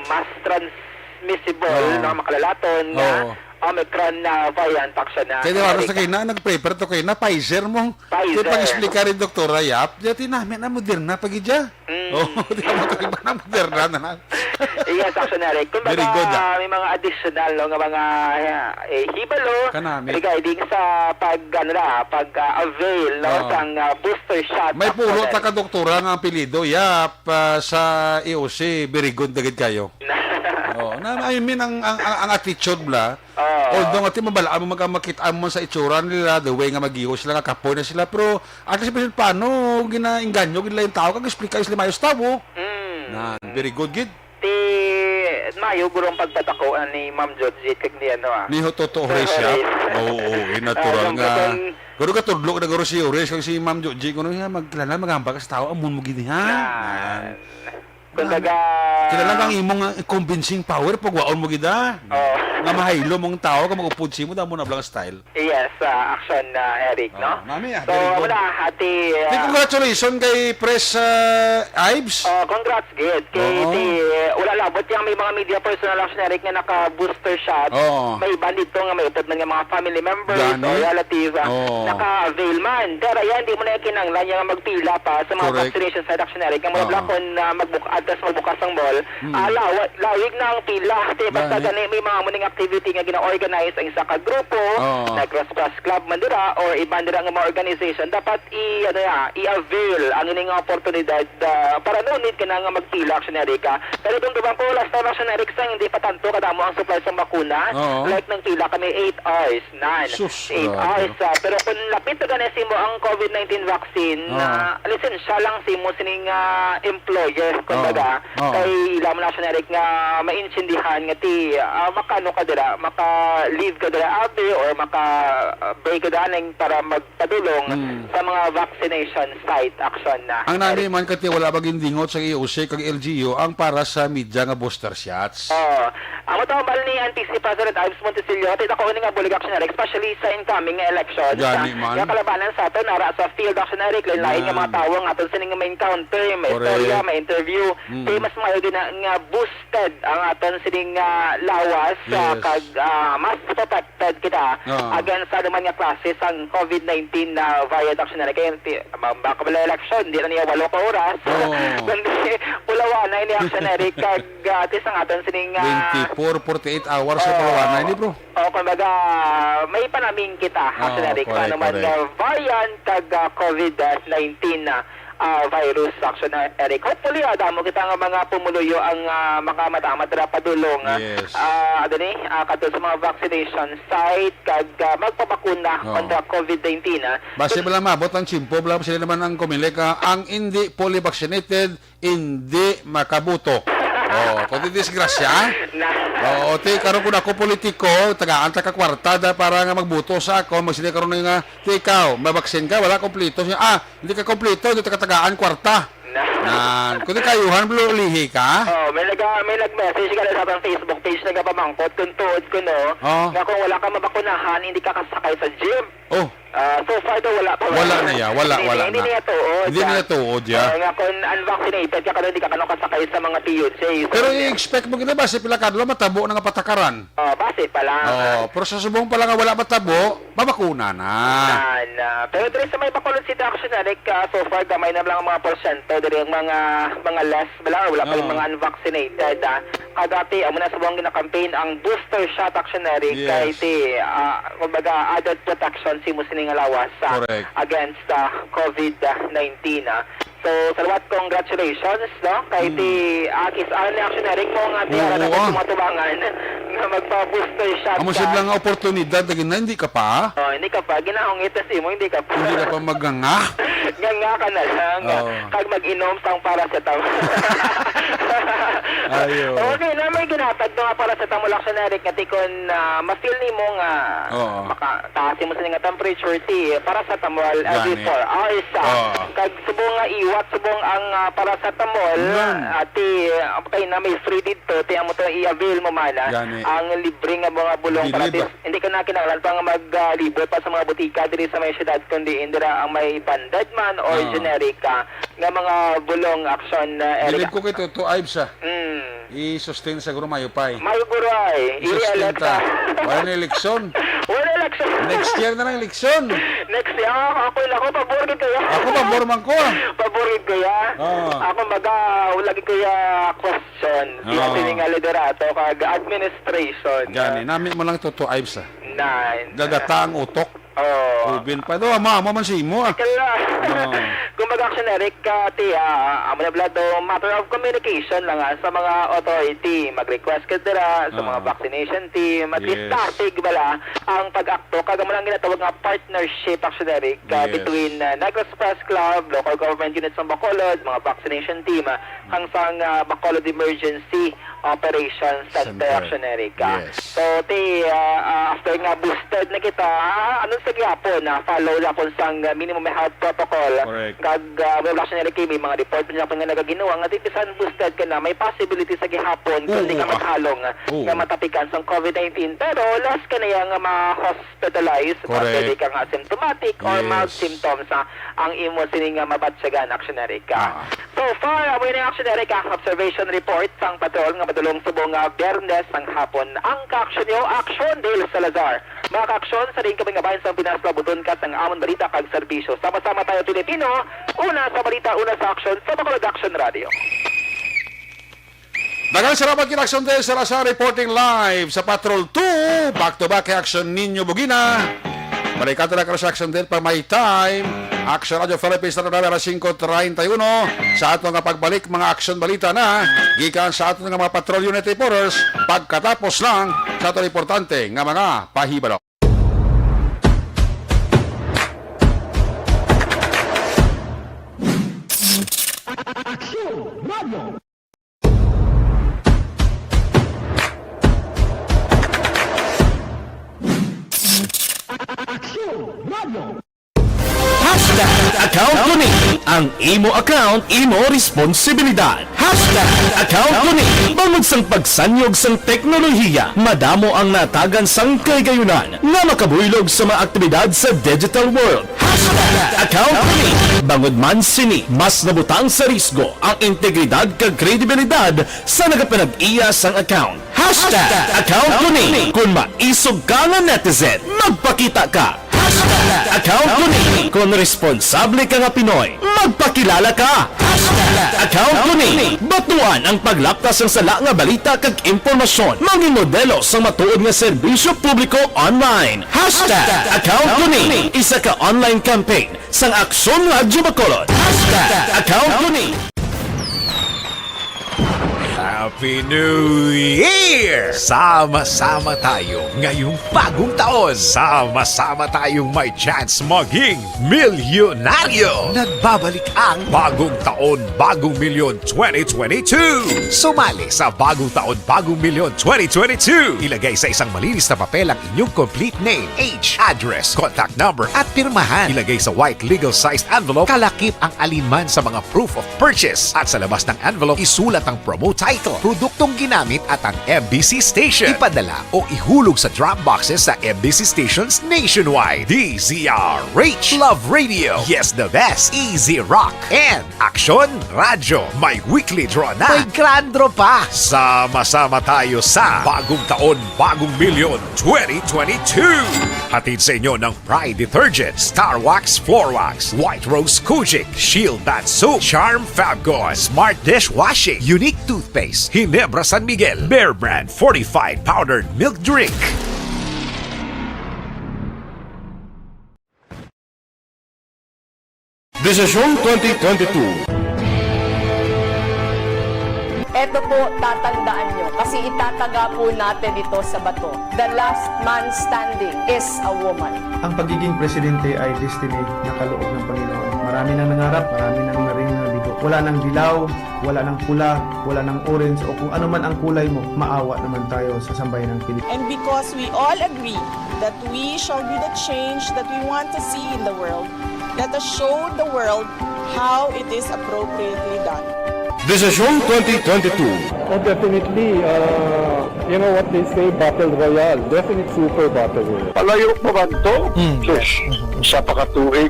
mas transmissible Oo. na makalalaton nga Oo. Omicron na variant, Action na Kaya di ba, America. Sa kayo na, nag-prepare to kayo na, Pfizer mo. Pfizer. Kaya pag-explica rin, Doktora Yap, dati namin na Moderna, pag-idya. Mm. Oh, di ba, iba na, Moderna na lang. Yes, Action Eric. Kumbaga, Very good, ah. may mga additional, no, nga mga, eh, hibalo Kanami. regarding sa pag, ano na, pag, ah, avail, no, Oo. sang, ah, booster shot, May Action pulo Eric. ta ka doktora nga apelyido, Yap, ah, sa E O C, very good na gid kayo. Oo, na, I mean, ang, ang, ang, ang attitude bla, Oo. although nga ti mabalaan mo, mag-, makita mo sa itsura nila, the way nga mag-iho sila, nga kapoy na sila, pero at least, bisan paano, ginaingganyo gid nila yung tao, kag explica sila maayos tao. Mm. Na, very good gid. Ti, mayo, guro, ang pagpadako, ah, ni Ma'am Georgie, kag ni, ano, ah. Ni ho, totoo, Sir Horace, ah. Horace. Oo, oo, eh, natural Ah, nga. Guro, katudlo na guro si Horace, kag si Ma'am Georgie, kuno nga, magkilala, magambal ka sa tao, amon mo gid, ha? Yan. Yan. Kumbaga, kilala kang imong, ah, convincing power, pagwaon mo gid, ah. Oo. Nga mahaylo mong tao, ka mag-upod simo, damo na blang style. Yes, ah, Action, ah, Eric, Oh, no? nami, ah, So, very good. wala, ati, Di, ah, congratulations kay Pres, ah, Ives. Oh, congrats, gid. Kay Oo. ti, wala labot yang may mga media personnel, Action Eric, nga naka-booster shot. Oo. May iban dito nga may upod man nga mga family members Gani. o relative, ah, Oo. naka-avail man. Pero yan, di mo na kinanglan yung magpila pa sa mga Correct. vaccination site, Action Eric. Nga mula Oo. kung, ah, magbuk-, antes magbukas ang mall, Mm. ah, lawa-, lawig na ang pila. Ti, basta Gani. gani may mga muning activity nga gina-organize ang isa ka grupo, Oo. na Cross Press Club man dira, or iban dira nga mga organization, dapat i-, ano ya, i-avail ang ining oportunidad, ah, para no need ka na nga magpila, Action Eric, ah. Pero dumduman ko, last time, Action Eric, sang hindi pa tanto kadamo ang supply sa bakuna, Oo. like, nang pila kami eight hours, nan. Sus, Eight grabe. hours, ah. Pero kung lapit na gani sa imo ang COVID nineteen vaccine, Oo. na lisensya lang sa imo sining, ah, employer, kumbaga, Oo. Oo. kay ila mo na, Action Eric, nga maintindihan nga ti, ah, makano ka dira, maka-leave ka dira, abi, or maka-, ah, break ka dira aning para magpadulong Mm. sa mga vaccination site, Action na. Ang nami Eric. man kati wala ba gindingot sa E O C kag L G U ang para sa media nga booster shots? Oo. Ang matambal ni N P C President Ives Monticello, ti dako ni nga bulig, Action Eric, especially sa incoming nga election. Gani man. Nga kalabanan sa aton, ara sa field, Action Eric, lain-lain nga mga Yan. tawo nga aton sining ma-encounter, may Correct. istorya, may interview. Mm. Kay mas maayo din na, nga boosted ang aton sining, ah, lawas, ah, Yes. kag, ah, mas protected kita Ah. against sa anuman nga klase sang COVID nineteen na variant, Action Eric. Kay ti-, ma-, baka wala election, di na niya walo ka oras. Oo. Kundi, pulawanay ni, Action Eric, kag, ah, at least ang aton sining, ah, Twenty-four, forty-eight hours sa Oo. pulawanay ni, bro. O, kumbaga, may panamin kita, Ah, Action Eric, sa correct, anuman correct. nga variant kag, ah, COVID nineteen na, ah, virus, Action Eric. Hopefully, ah, damo kita nga mga pumuluyo ang, ah, makamat-amat ra padulong, ah, Yes. ah, ano ni, ah, kadto sa mga vaccination site kag, ah, magpabakuna Oo. kontra COVID nineteen, ah. Base Kun- ba lang maabot ang tiyempo, bala sila naman ang Comelec, ah, ang hindi fully vaccinated, hindi makaboto. Oh, kundi disgrasya. Na. Oo, ti, karon kung ako politiko, tagaan ta ka kwarta da para nga magboto sa ako, magsili karon nga, ti, ikaw, mabaksin ka, wala kompleto. Siya, ah, hindi ka kompleto, hindi ta katagaan kwarta. Na. Nan, kung di kayuhan, blo-, lihi ka? Oh, may naga-, may nag-message ka sa atong Facebook page, nagapamangkot kung tuod kuno Oh. nga kung wala ka mabakunahan, hindi ka kasakay sa jeep. Oh. Ah, so far daw, wala pa. Wala na ya, wala, Hindi, wala hindi na. niya tuod, Hindi ah. niya tuod ya. Ah, nga kung unvaccinated ka, kano hindi ka kano kasakay sa mga P U J. So, Pero hindi. i-expect mo gid na ba sa pila ka adlaw matabo na nga patakaran? Oh, base pa lang, Oh, ah. pero sa subong pa lang nga wala matabo, mabakuna na. Na, na. Pero diri sa may Bacolod City, actually, Rick, ah, so far, gamay na lang ang mga porsyento. Diri ang mga, mga less, wala, wala pa yung Ah. mga unvaccinated, ah. Kagati, amo na subong gina-campaign ang booster shot, actually, Rick, Yes. kay ti, ah, kumbaga, added protection si mo sini nga lawas, ah, Correct. against, ah, covid nineteen, ah. So, salawat, congratulations, no? Kay Mm. ti, ah, kis-, ah, ni actually, Rick, mo nga ti, Oo, ara na ah. sa mga tubangan nga magpa-booster shot Amo ka. sila nga oportunidad, lagi na, hindi ka pa? Oh, hindi ka pa. Ginahungit na si mo, hindi ka pa. Hindi ka pa magnganga? Nganga ka na lang. Oo. Kag mag-inom sang paracetamol. Ayo. Okay, na may ginatag nga paracetamol, actually, Rick, nga ti kon, ah, ma-feel nimo nga Oo. maka-, taas mo sa nga temperature, ti paracetamol every Gani. four hours, ah. Oo. Kag subong nga iwat, subong ang, ah, paracetamol, Ngan. ah, ti, ah, kay na may free didto, ti amo to i-avail mo man, ah, Gani. ang libre nga mga bulong Bilib. gratis. Hindi ka na kinahanglan pa nga mag, ah, libot pa sa mga butika diri sa may syudad, kundi indira ang may branded man or Ah. generic, ah, nga mga bulong, action, ah, Eric. Bilib ko kay Toto Ives, ah. Mm. I-sustain sa guro, mayo pa, eh. Mayo guro, ay. I-re-elect I-sustain ta. ta. Wala na eleksyon. Wala eleksyon. Next year na lang eleksyon. Next year, ah, ako, ako, pabor gid kaya. Ako, pabor man ko, ah. Pabor gid kaya. Oo. Ako, baga, wala gid kaya question. Di Oo. sini nga liderato kag administration. Gani, nami mo lang Toto Ives, ah. Na, Gagata ang utok. Oo. Ubin pa. Do, ama, ama man si imo, ah. Kala. Oo. Kumbaga, actually, Eric, ah, ti, ah, amo na bala do, matter of communication lang, ah, sa mga authority. Mag-request ka dira sa mga Oo. vaccination team. At least, Yes. tasig bala ang pag-akto. Kag amo lang ginatawag nga partnership, actually, Eric, ah, Yes. between, ah, Negros Press Club, local government units ng Bacolod, mga vaccination team, ah, Mm. kang sang, ah, Bacolod Emergency Operations Center, Center. Action Erica. Yes. So, ti, ah, ah, after nga boosted na kita, ah, ano sa gihapon, ah, follow na pon sang, ah, minimum health protocol. Correct. Kag, ah, wala siya na may mga report na nga nagaginuwa nga di bisan boosted ka na, may possibility sa gihapon kung Oo, di ka ah. maghalong, ah, Oo. nga matapikan sang covid nineteen. Pero less ka na yang, ah, ma-hospitalize, Correct. pwede ka nga asymptomatic or Yes. mild symptoms, ah, ang imo sini nga mabatyagan, Action Erica. Ah. So far, amo ini, Action Erica, ang observation report sang patrol nga madulong subong nga Biyernes sang hapon. Ang kaaksyon niyo, Action Dale Salazar. Mga kaaksyon, sa diin ka man nga bahin sang Pinas, pabuton ka sang amon balita kag serbisyo. Sama-sama tayo, Pilipino. Una sa balita, una sa aksyon, sa Bacolod Action Radio. Daghang salamat kay Action Dale Salazar, reporting live sa Patrol two. Back to back kay Action Nino Bugina. Balikan ta na karon sa Action Dale pa may time. Action Radio Philippines, sa November singko treinta y uno. Sa ato nga pagbalik, mga action balita na gikan sa ato nga mga patrol unit reporters. Pagkatapos lang sa ato importante nga mga pahibalo. Action Radio. Action Radio. Hashtag account ko ni. Ang imo account, imo responsibilidad. Hashtag account ko ni. Bangod sang pagsanyog sang teknolohiya, madamo ang natagan sang kahigayunan nga makabuylog sa mga aktibidad sa digital world. Hashtag account ko ni. Bangod man sini, mas nabutang sa risgo ang integridad kag kredibilidad sa nagapanag-iya sang account. Hashtag account ko ni. Kung maisog ka nga netizen, magpakita ka. Hashtag account ko ni. Kung responsable ka nga Pinoy, magpakilala ka. Hashtag account ko ni. Batuan ang paglapta sang sala nga balita kag impormasyon. Mangin modelo sang matuod nga serbisyo publiko online. Hashtag account ko ni. Isa ka online campaign sang Aksyon Radyo Bacolod. Hashtag account ko ni. Happy New Year! Sama-sama tayo ngayong bagong taon. Sama-sama tayong may chance maging milyonaryo. Nagbabalik ang Bagong Taon, Bagong Milyon twenty twenty-two. Sumali sa Bagong Taon, Bagong Milyon twenty twenty-two. Ilagay sa isang malinis na papel ang inyong complete name, age, address, contact number, at pirmahan. Ilagay sa white legal-sized envelope, kalakip ang alinman sa mga proof of purchase. At sa labas ng envelope, isulat ang promo title, produktong ginamit, at ang M B C station. Ipadala o ihulog sa drop boxes sa M B C stations nationwide. D Z R H, Love Radio, Yes the Best, Easy Rock, and Aksyon Radyo. May weekly draw na. May grand draw pa. Sama-sama tayo sa Bagong Taon, Bagong Milyon twenty twenty-two. Hatid sa inyo ng Pride Detergent, Star Wax Floor Wax, White Rose Kojic, Shield Bath Soap, Charm Fabcon, Smart Dishwashing, Unique Toothpaste, Ginebra San Miguel, Bear Brand Fortified Powdered Milk Drink. Desisyon twenty twenty-two. Eto po, tatandaan nyo, kasi itataga po natin ito sa bato. The last man standing is a woman. Ang pagiging presidente ay destiny na kaloob ng Panginoon. Marami nang nangarap, marami nang naring naligo. Wala nang dilaw, wala nang pula, wala nang orange, o kung ano man ang kulay mo, maawa naman tayo sa sambayan ng Pilipinas. And because we all agree that we shall be the change that we want to see in the world, let us show the world how it is appropriately done. Desisyon twenty twenty-two. Oh, definitely. Uh, you know what they say, battle royale. Definite super battle royale. Palayo pa ba ito? Sus, sa pakatuig.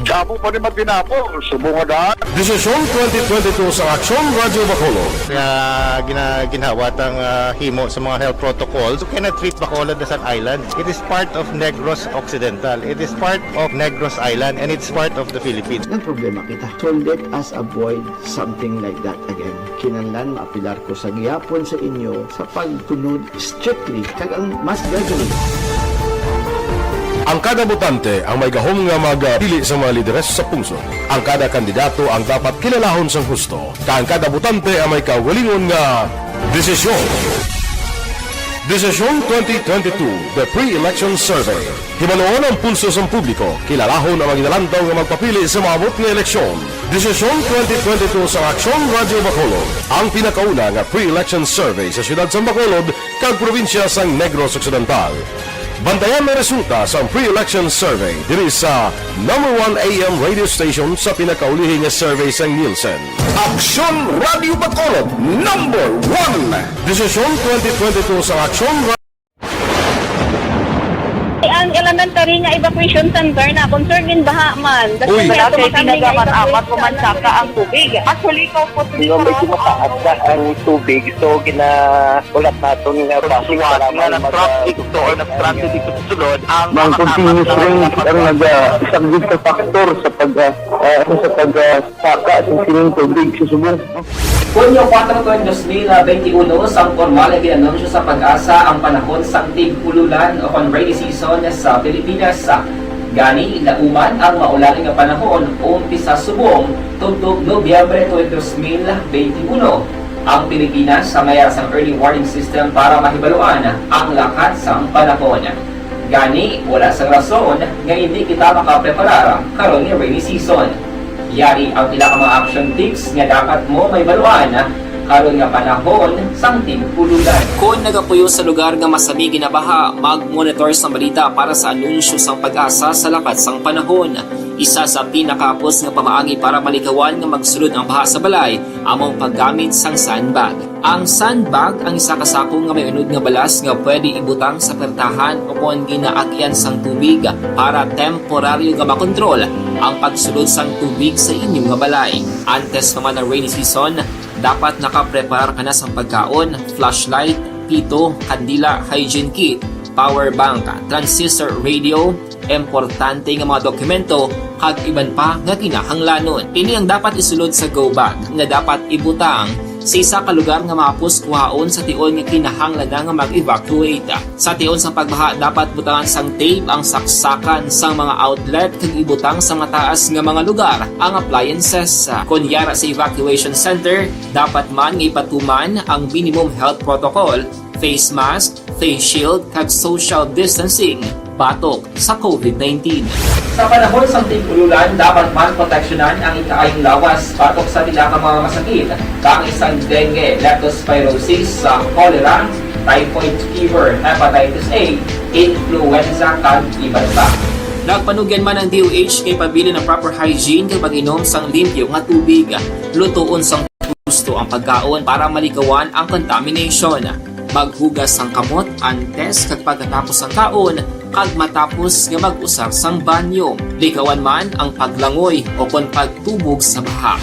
Damo pa ni matinapol, subong nga daan. Desisyon twenty twenty-two sa Aksyon Radyo Bacolod. Nga gina, ginhawa tang ah, himo sa mga health protocols. You cannot treat Bacolod as an island. It is part of Negros Occidental. It is part of Negros Island and it's part of the Philippines. Nagproblema kita. So let us avoid something like that again. Kinahanglan maapilar ko sa gihapon sa inyo sa pagtunod strictly kag ang mass gathering. Ang kada botante ang may gahom nga magpili sa mga lideres sa pungsod. Ang kada kandidato ang dapat kilalahon sang husto, kag ang kada botante ang may kaugalingon nga desisyon. Desisyon twenty twenty-two, The Pre-Election Survey. Hibaluon ang pulso sang publiko, kilalahon ang mga ginalantaw nga magpapili sa maabot nga eleksyon. Desisyon twenty twenty-two sang Aksyon Radyo Bacolod, ang pinakauna nga pre-election survey sa siyudad sang Bacolod kag probinsya sang Negros Occidental. Bantayan ang resulta sang pre-election survey diri sa number one A M radio station sa pinakaulihi nga survey sang Nielsen. Aksyon Radyo Bacolod, number one. Desisyon twenty twenty-two sang Aksyon Ra- Ang elementary nga evacuation center na concern in baha man. Uy. Wala kay pinagaman amat ko man saka ang tubig. Actually, ko po. Medyo mataas na ang tubig, so ginahulat naton nga Suwat nga na-stranded dito or na-stranded dito sa sulod ang mga continuous rain ang nag-isang sa factor sa pag uh, sa pag uh, saka sa sining tubig sa subong. Hunyo kuwatro, dos mil benti uno, sang pormal nga gin-anunsyo sa PAGASA ang panahon sang tig-ululan o kon rainy season sa Pilipinas. Gani, nauman ang maulan nga panahon umpisa subong tubtob Nobyembre twenty, dos mil benti uno. Ang Pilipinas may ara sang early warning system para mahibaluan ang lakat sang panahon. Gani, wala sang rason nga indi kita makapreparar karon nga rainy season. Yari ang pila ka mga action tips nga dapat mo mahibaluan karon nga panahon sang tig-ululan. Kon nagapuyo sa lugar nga masami ginabaha, mag-monitor sang balita para sa anunsyo sang PAGASA sa lakat sang panahon. Isa sa pinakahapos nga pamaagi para malikawan nga magsulod ang baha sa balay amo ang paggamit sang sandbag. Ang sandbag ang isa ka sako nga may unod nga balas nga pwede ibutang sa pertahan ukon ginaagian sang tubig para temporaryo nga makontrol ang pagsulod sang tubig sa inyo nga balay. Antes pa man ang rainy season, dapat nakapreparar ka na sang pagkaon, flashlight, pito, kandila, hygiene kit, power bank, transistor radio, importante nga mga dokumento, kag iban pa nga kinahanglanon. Ini ang dapat isulod sa go bag nga dapat ibutang sa isa ka lugar nga mahapos kuhaon sa tion nga kinahanglan na nga mag-evacuate. Sa tion sang pagbaha, dapat butangan sang tape ang saksakan sang mga outlet kag ibutang sa mataas nga mga lugar ang appliances. Kon yara sa evacuation center, dapat man nga ipatuman ang minimum health protocol, face mask, face shield, kag social distancing batok sa COVID nineteen. Sa panahon sang tig-ululan, dapat man proteksyonan ang ikaayong lawas batok sa pila ka mga masakit, kaangay sang dengue, leptospirosis, sa cholera, typhoid fever, hepatitis A, influenza, kag iban pa. Nagpanugyan man ang D O H kay pabilin ang proper hygiene kag pag-inom sang limpyo nga tubig. Lutoon sang husto ang pagkaon para malikawan ang contamination. Maghugas sang kamot antes kag pagkatapos sang kaon, kag matapos nga mag-usar sang banyo. Likawan man ang paglangoy o kon pagtubog sa baha.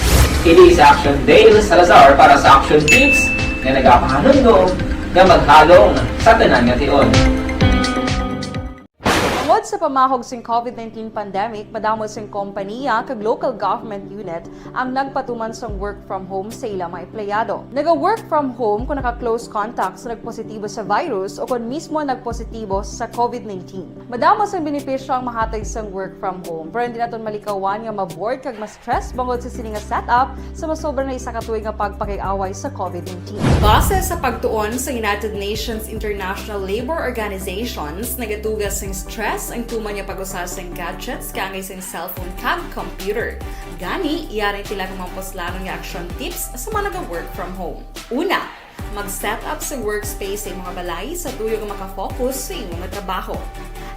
Ini si Action Dale Salazar para sa Action Tips nga nagapahanumdom nga maghalong sa tanan nga tion. Tungod sa pamahog sing COVID nineteen pandemic, madamo sing kompanya kag local government unit ang nagpatuman sang work from home sa ila mga empleyado. Naga-work from home kung naka-close contact sa nagpositibo sa virus o kon mismo nagpositibo sa COVID nineteen. Madamo sang benepisyo ang mahatag sang work from home, pero hindi naton malikawan nga ma-bored kag ma-stress bangod sa sini nga setup sa masobra na isa ka tuig nga pagpakig-away sa COVID nineteen. Base sa pagtuon sa United Nations International Labour Organizations, nagatuga sing stress ang tuman nga pag-usa sing gadgets kaangay sing cellphone kag computer. Gani, yari ang pila ka mga puslanon nga action tips sa mga naga-work from home. Una, mag-set up sa workspace sa imong balay sa tuyo nga makafocus sa imong trabaho.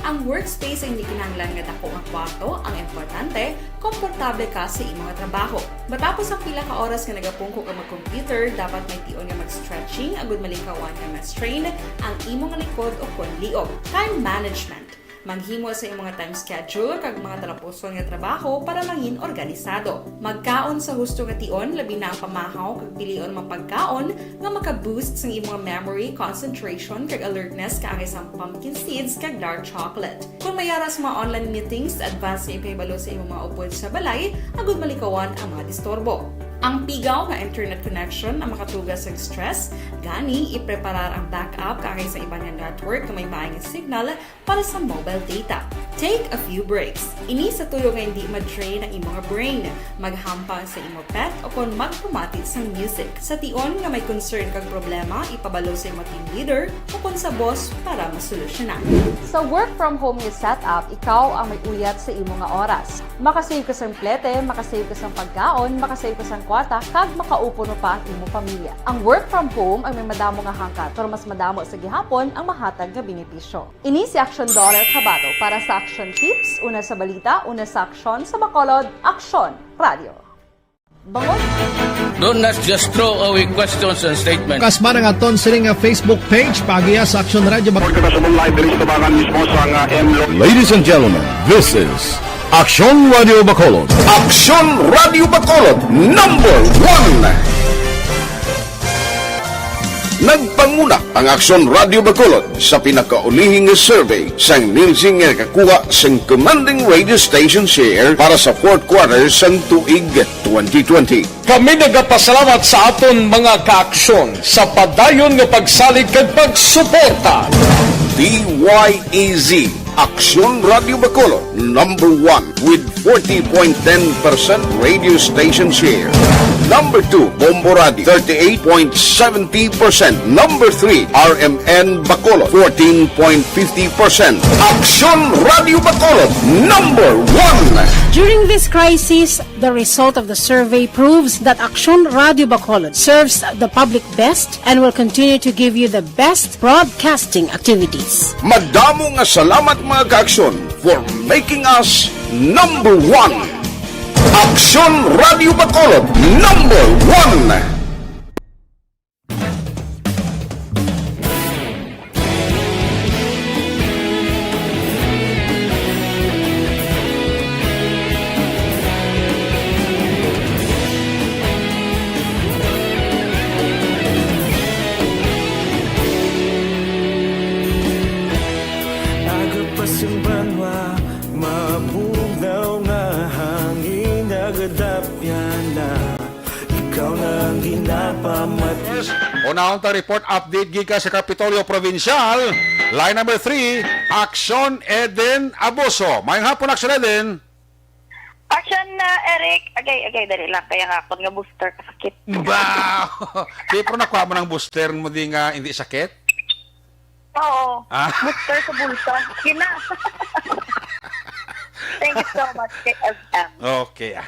Ang workspace ang hindi kinahanglan nga dako nga kwarto, ang importante, komportable ka sa imong trabaho. Matapos ang pila ka oras nga nagapungko ka mag-computer, dapat may tion nga mag-stretching agud malikawan nga ma-strain ang imong likod o kon liog. Time management. Maghimo sa imong time schedule kag mga talapuson nga trabaho para mangin organisado. Magkaon sa husto nga tion, labi na ang pamahaw, kag pilion mga pagkaon nga maka-boost sang imong memory, concentration, kag alertness, kaangay sang pumpkin seeds kag dark chocolate. Kung may ara sa mga online meetings, advance nga ipahibalo sa imong mga upod sa balay agud malikawan ang mga disturbo. Ang pigaw nga internet connection ang makatuga sa stress, gani ipreparar ang backup kaangay sa iban nga network nga may maayong signal para sa mobile data. Take a few breaks. Ini sa tuyo nga hindi ma-drain ang imong brain. Maghampang sa imo pet o kon magpamati sang music. Sa tion nga may concern kag problema, ipabalo sa imo team leader o kon sa boss para masolusyonan. Sa work from home nga setup, ikaw ang may uyat sa imo nga oras. Makasave ka sang plete, makasave ka sang pagkaon, makasave ka sang kwarta, kag makaupo pa ang imo pamilya. Ang work from home ang may madamo nga hangkat, pero mas madamo sa gihapon ang mahatag nga benepisyo. Ini si Action Dollar Kabato para sa Action Tips, una sa balita, una sa aksyon, sa Bacolod, Aksyon Radio. Bangon. Do not just throw away questions and statements. Kas man ang aton sini nga Facebook page, paagiha sa Action Radio Bac- Report kita sa live diri sa tubangan mismo sa nga M Lo- Ladies and gentlemen, this is Action Radio Bacolod. Action Radio Bacolod, number one. Nagpanguna ang Aksyon Radio Bacolod sa pinakaulihi nga survey sang Nielsen nga nakakuha sang commanding radio station share para sa fourth quarter sang tuig twenty twenty. Kami nagapasalamat sa aton mga kaaksyon sa padayon nga pagsalig kag pagsuporta. D Y A Z, Aksyon Radio Bacolod, number one with forty point ten percent radio station share. Number two, Bombo Radio, thirty-eight point seventy percent. Number three, R M N Bacolod, fourteen point fifty percent. Aksyon Radio Bacolod, number one. During this crisis, the result of the survey proves that Aksyon Radio Bacolod serves the public best and will continue to give you the best broadcasting activities. Madamo nga salamat, mga kaaksyon, for making us number one. Aksyon Radio Bacolod, number one. Aga pa sing banwa, mabugnaw nga hangin, nagadapyan na. Ikaw na ang Unahon ta report update gikan sa Kapitolyo Provincial. Line number three, Action Eden Abuso. Maayong hapon, Action Eden. Action na, Eric. Agay, agay, dali lang. Kaya nga ako nga booster kasakit. Ba! Di, pero nakuha mo ng booster mo di nga hindi sakit? Oo. Ah. Booster sa bulsa. Yun na. Thank you so much, K F M. Okay, ah.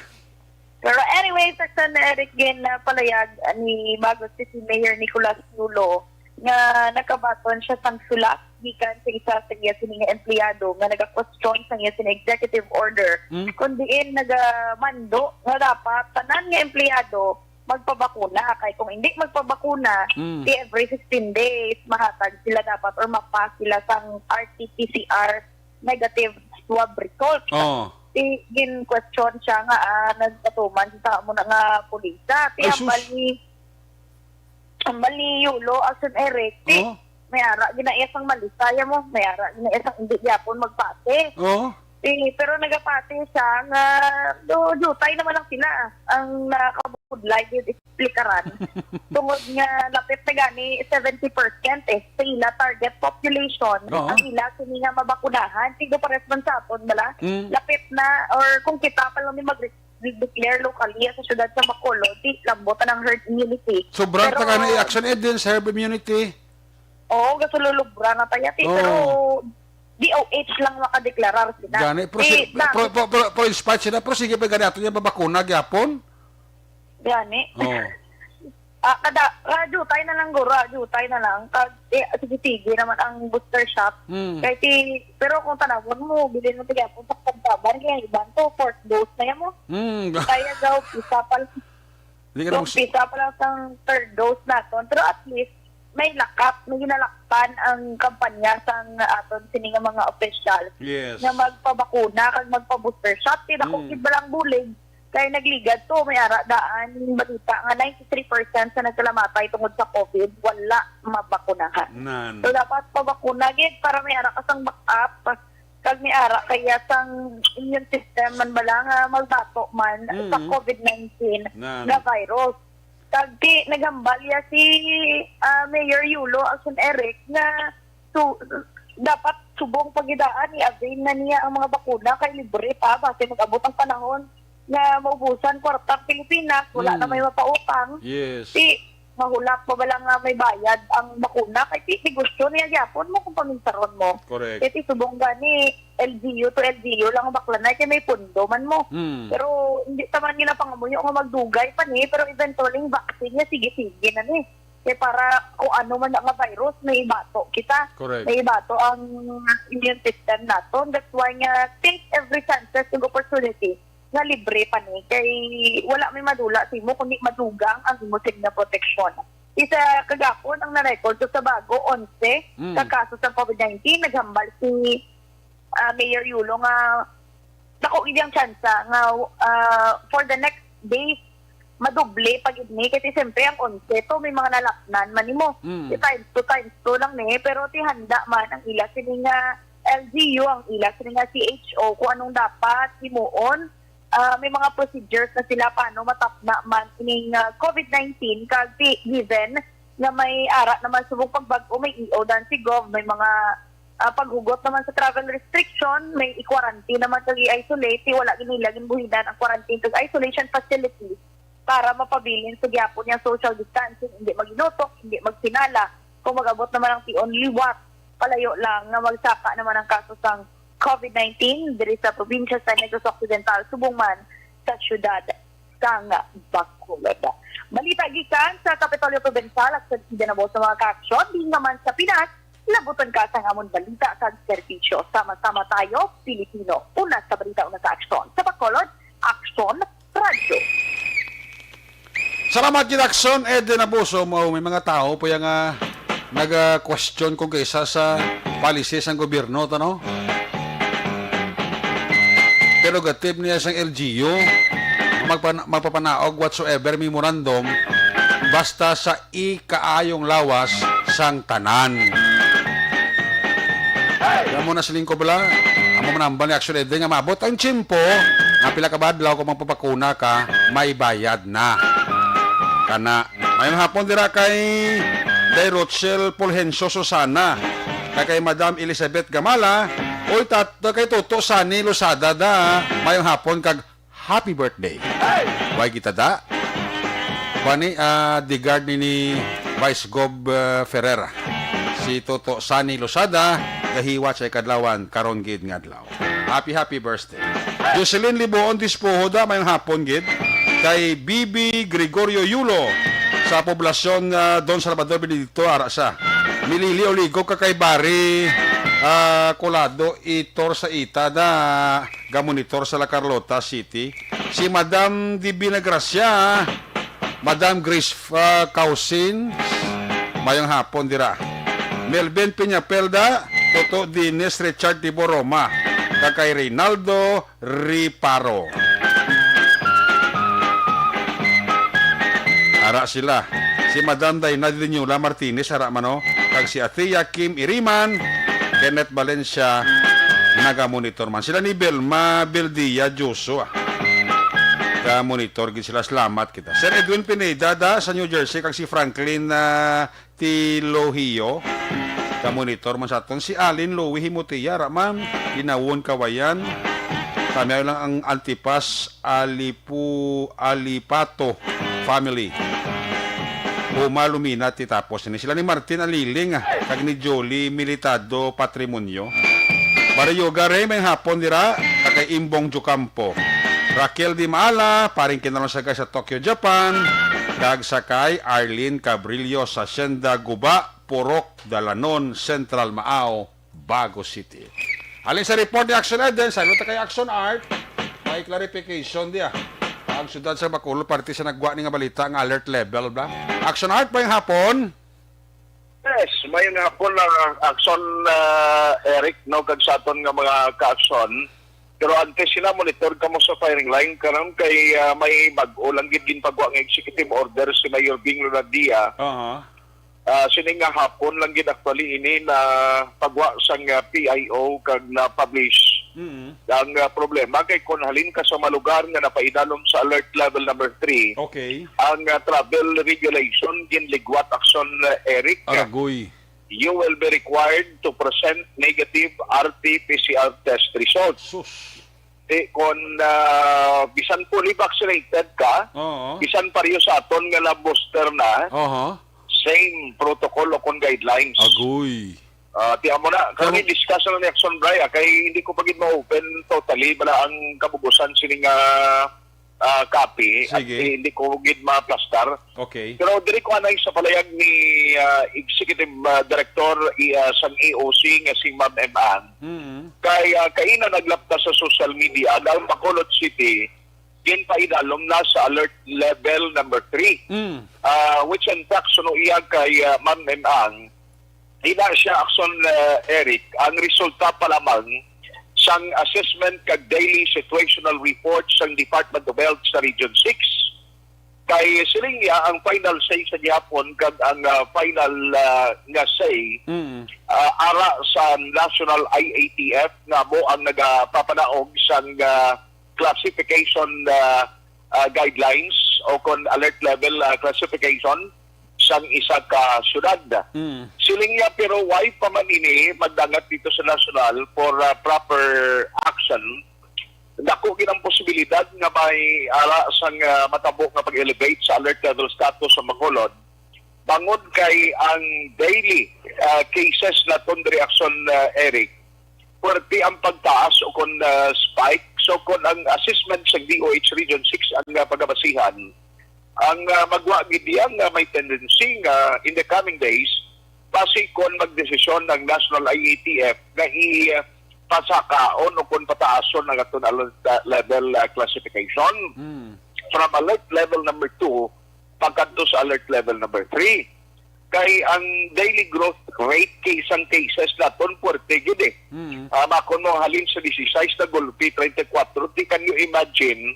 Pero anyway, Action na, Eric, gin uh, palayag ni Bagos City Mayor Nicolas Yulo nga nakabaton siya sang sulat gikan sa isa sa iya sini nga empleyado nga nagakwestiyon sa iya sini executive order, Mm. kung diin nagamando nga dapat tanan nga empleyado magpabakuna, kay kung hindi magpabakuna, Mm. di every fifteen days mahatag sila dapat or mapas sila sang R T P C R negative swab result. Oh. Di gin-question siya nga ah, nagpatuman sa amo na nga pulisa. Ti Ay, sus. Hambal ni hambal ni Yulo, Action Eric, ti Oh. may ara ginaiyas ang malisaya mo, may ara ginaiyas ang hindi gyapon magpati. Oh. Ti, pero nagapati siya nga do, jutay naman lang sila ang nakabudlay gid explikaran. Tungod nga lapit na gani seventy percent eh sa ila target population, Oo. ang ila sini nga mabakunahan, sigo pares man sa aton bala. Mm. Lapit na, or kung kita pa lang ni mag declare locally sa syudad sa Bacolod, di lambot ang herd immunity. Sobrang Pero- taga na Action Eden sa herd immunity. Oo, gasululubra na tayo, ti, Oo. pero D O H lang makadeklarar sila. Gani, pero, Eh, si, pero, dami- pero, pero, pero in spite sila, pero sige pa gani ato niya babakuna gyapon. Gani. Oh. Ah, kada, radyo tayo na lang, guro, radyo tayo na lang. Kag, eh, sige-sige naman ang booster shot. Hmm. Kaya ti, pero kung tanawon mo, bilin mo tiga po sa pagkaban, kaya iban to, fourth dose na yan mo. Hmm. Kaya daw, isa pa lang, Di ka na daw, mus- isa pa lang sang third dose naton. Pero at least, may lakap, may ginalakpan ang kampanya sang aton sini nga mga opisyal Yes. nga magpabakuna kag magpa-booster shot. Ti dako Mm. gid balang bulig kay nagligad to, may ara daan balita nga ninety-three percent sa nagkalamatay tungod sa COVID wala mabakunahan. Nan. So dapat pabakuna gid para may ara ka sang backup kag may ara kaya sang immune system man bala nga magbato man sa Mm. COVID nineteen Nan. nga virus. Kag ti naghambal ya si ah, Mayor Yulo Action Eric nga su- dapat subong pagidaan i-avail na niya ang mga bakuna kay libre pa basi mag-abot ang panahon nga maubusan kwarta ang Pilipinas, wala Mm. na may mapautang. Yes. Ti mahulak pa bala nga may bayad ang bakuna kay ti negosyo niya gyapon mo kung paminsaron mo. Correct. Kay ti subong gani L G U to L G U lang ang baklanay kay may pundo man mo. Hmm. Pero hindi ta man ginapangamuyo nga magdugay pa ni, pero eventually ang vaccine niya sige-sige na ni. Kay para kung ano man nga virus, may ibato kita. Correct. May ibato ang immune system naton. That's why nga take every chances and opportunity nga libre pa ni. Kay wala may madula sa imo kundi madugang ang imo sini nga proteksyon. Isa kagapon ang na-record sa Sebago, onse Mm. ka kaso sa COVID nineteen. Naghambal si ah, Mayor Yulo nga dako gid ang tsansa nga ah, for the next days madoble pa gid ni kasi siyempre ang onse to may mga nalapnan man nimo. Mm. Di times two times two lang ni pero ti handa man ang ila sini nga L G U, ang ila sini nga C H O kung anong dapat himuon. Ah, may mga procedures na sila paano matapna man ining ah, COVID nineteen kag ti given nga may ara naman subong pagbag-o may E O dan si Gov, may mga ah, paghugot naman sa travel restriction, may i-quarantine naman kag i-isolate, ti wala gid nila ginbuhinan ang quarantine kag isolation facility para mapabilin sa gyapon niya social distancing, hindi maginutok, hindi magsinala. Kung mag-abot naman ang tion liwat, palayo lang nga magsaka naman ang kaso sang COVID nineteen diri sa probinsya sa Negros Occidental, subong man sa siyudad sang Bacolod. Balita gikan sa Kapitolyo Provincial at sa Eden Abuso, mga kaaksyon, diin naman sa Pinas, labuton ka sang amon balita kag serbisyo. Sama-sama tayo, Pilipino. Una sa balita, una sa aksyon. Sa Bacolod, Aksyon Radyo. Salamat gid, Action Eden Abuso. Mao, may mga tao pa yang ah, naga-question kung kaysa sa policy sang gobyerno to, no? Prerogative niya sang L G U magpan- magpapanaog whatsoever memorandum basta sa ikaayong lawas sang tanan. Kamo na siling ko bala, amo man ang hambal ni Action Eden nga maabot ang tiyempo nga pila ka ba adlaw kung magpapakuna ka, may bayad na. Kana. Mayong hapon dira kay Day Rochelle Fulgencio Susana, kag kay Madam Elizabeth Gamala, oy, tat-, kay Toto Sani Losada da. Mayong hapon kag happy birthday. Way kita da. Bani, ah, the guard ni, ni Vice Gov, ah, Ferrer. Si Toto Sani Losada, gahiwa sa kadlawan, karon gid nga adlaw. Happy, happy birthday. Jocelyn Liboon Dispoho da, mayong hapon gid. Kay B B Gregorio Yulo sa poblasyon, ah, Don Salvador Benedicto, ara sa Milili Oligo, ka kay Bari, ah, Colado, Itor sa ita da, gamonitor sa La Carlota City. Si Madam Divina Gracia, Madam Grace, ah, Causin, mayong hapon dira. Melvin Peñapelda, Toto Dines, Richard Tiboroma, kag kay Reynaldo Riparo. Ara sila. Si Madam Dayna Diniola Martinez, ara man, oh. Kag si Athea Kim Iriman, Kenneth Valencia, nagamonitor man. Sila ni Belma Beldia Joshua. Ga-monitor gid sila. Salamat kita. Sir Edwin Pineda da sa New Jersey, kag si Franklin, ah, Tilohio. Ga-monitor man sa aton. Si Alin Louie Himotia, ra man. Linawon, Kawayan. Kami lang ang Antipas Alipu-, Alipato family. Uma Lumina ti tapos ni sila ni Martin Aliling, ah, kag ni Jolie Militado Patrimonio. Barrio Gare, may hapon dira, kag kay Imbong Jucampo. Raquel Di Maala, paring kinalong sa, sa Tokyo, Japan, kag sa kay Arlene Cabrillo sa Hacienda Guba, Purok, Dalanon, Central Maao, Bago City. Halin sa report ni Action Ed, then salud ta kay Action Art. May clarification diya. Ang siyudad sa Bacolod, parte sa nagwa ni nga balita nga alert level, bla. Action Art, mayong hapon. Yes, mayong hapon lang ang Action, ah, Eric, no, kag sa aton nga mga ka-action. Pero antes sila, monitor kamo sa firing line karon kay, ah, may bag-o lang gid ginpagwa nga executive order si Mayor Bing Lunardia. Aha. Ah, sini nga hapon lang gid actually ini na pagwa sang, ah, P I O kag na-publish. Mm. Ang, ah, problema kay kon halin ka sa mga lugar nga napaidalom sa alert level number three, Okay. ang, ah, travel regulation ginligwat, Action, ah, Eric. Aragoy. You will be required to present negative R T P C R test results. Sus. Di kon, ah, bisan fully vaccinated ka, Oo. bisan pareho sa aton nga na-booster na, Aha. same protocol o kon guidelines. Agoy. Ah, ti amo na, Pero kami discuss na ni Action Bray, ah, kay hindi ko pa gid ma-open totally bala ang kabugusan sini nga, ah, copy at Sige. hindi ko gid maplastar. Okay. Pero diri ko anay sa palayag ni, ah, Executive, ah, Director, i-, ah, sang E O C nga si Ma'am M. Ang. Mm. Kay, ah, kaina naglapta sa social media nga ang Bacolod City ginpaidalom na sa alert level number three. Mm. Ah, which in fact, suno iya kay, ah, Ma'am M. Ang, ina siya, Action, ah, Eric, ang resulta pa lamang sang assessment kag daily situational report sang Department of Health sa Region six. Kay siling niya, ang final say sa gihapon kag ang, ah, final, ah, nga say, Mm. ah, ara sa National I A T F nga mo ang nagapapanaog sang, ah, classification, ah, ah, guidelines o kon alert level, ah, classification sang isa ka syudad. Mm. Siling niya, pero why pa man ini magdangat dito sa national for, ah, proper action? Dako gid ang posibilidad nga may ara sang, ah, matabo nga pag-elevate sa alert level status sa Bacolod, bangod kay ang daily, ah, cases naton diri, Action, ah, Eric, puwerte ang pagtaas o kon, ah, spike. So, kon ang assessment sa D O H Region six ang, ah, pagabasihan, ang, ah, magwa gid diya nga may tendency nga in the coming days, basi kon magdesisyon ang National I A T F nga i-, ah, pasakaon o kon pataason ang aton alert, ah, level, ah, classification Mm. from alert level number two pakadto sa alert level number three. Kay ang daily growth rate kay isang cases naton, puwerte gid eh. Mm. Ah, makon mo halin sa disisais na gulpi, treinta y cuatro, di, can you imagine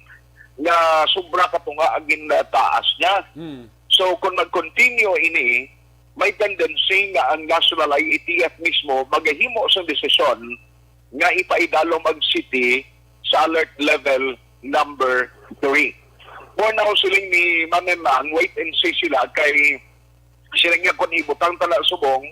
nga sobra ka tunga ang gin-, ah, taas niya? Mm. So, kung mag-continue ini, may tendency nga ang National I A T F mismo magahimo sang desisyon nga ipaidalom ang city sa alert level number three. For now, siling ni Ma'am Emang, wait and see sila kay siling niya kung ibutang tala subong,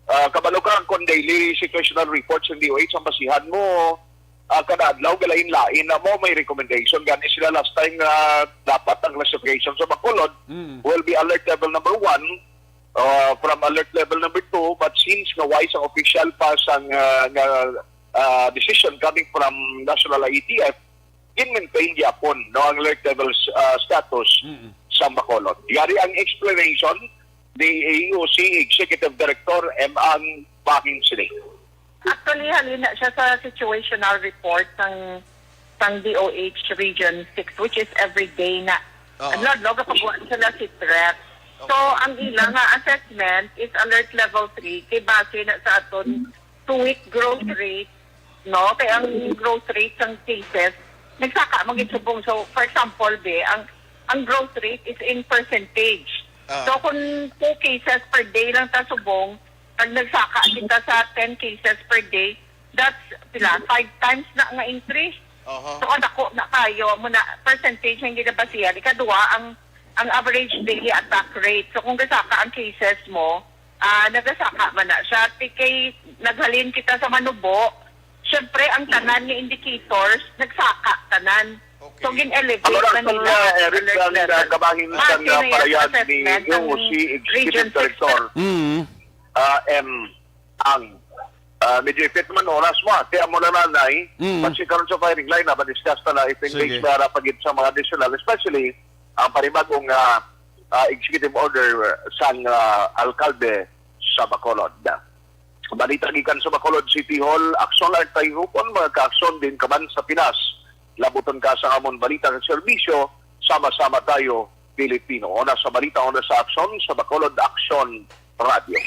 ah, kabalo ka kung daily situational reports ng D O H ang basihan mo, ah, kada adlaw galain-lain na mo may recommendation. Gani sila last time nga dapat ang classification sa Bacolod Mm. will be alert level number one, ah, from alert level number two, but since nga wise ang official pa sang, ah, nga, ah, decision coming from National I A T F, gin-maintain gyapon, no, ang alert level, ah, status Mm. sa Bacolod. Yari ang explanation ni A O C Executive Director M. Ang Bangin Sili. Actually, halin na siya sa situational report sang, sang D O H Region six, which is every day na. Oo. Ano, no, kapag sila si threat. So, Okay. ang ila nga assessment is alert level three, kay base na sa aton two-week growth rate, no? Kay ang growth rate sang cases, nagsaka man gid subong. So, for example, be, ang, ang growth rate is in percentage. Ah. So, kung two cases per day lang ta subong, pag nagsaka kita sa ten cases per day, that's, pila, five times na nga increase. Aha. So, ang dako na kayo, mo na, percentage ang ginabasihan. Ikadua, ang, ang average daily attack rate. So, kung gasaka ang cases mo, ah, nagasaka man na siya. Ti kay naghalin kita sa manubo, syempre, ang tanan nga indicators, nagsaka tanan. Okay. So, gin-elevate Ano na lang nila, uh, Eric, alert ang, uh, level. Kabahin Ah, sang, uh, serious pahayag ni assessment ang U C Executive Region six Director, Mm. uh, M. Ang, uh, medyo ipit man oras mo, ah. Kaya mo na nanay, Mm. kasi karon sa firing line, na, ma-discuss na na, if in Sige. case may ara pa gid sa mga additional, especially ang panibagong, uh, uh, executive order sang, uh, alkalde sa Bacolod. Balita gikan sa Bacolod City Hall, Aksyon Art Tayhupon, mga kaaksyon din ka man sa Pinas. Labuton ka sa amon balita sa serbisyo, sama-sama tayo, Pilipino. Una sa balita, una sa aksyon, sa Bacolod Aksyon Radio.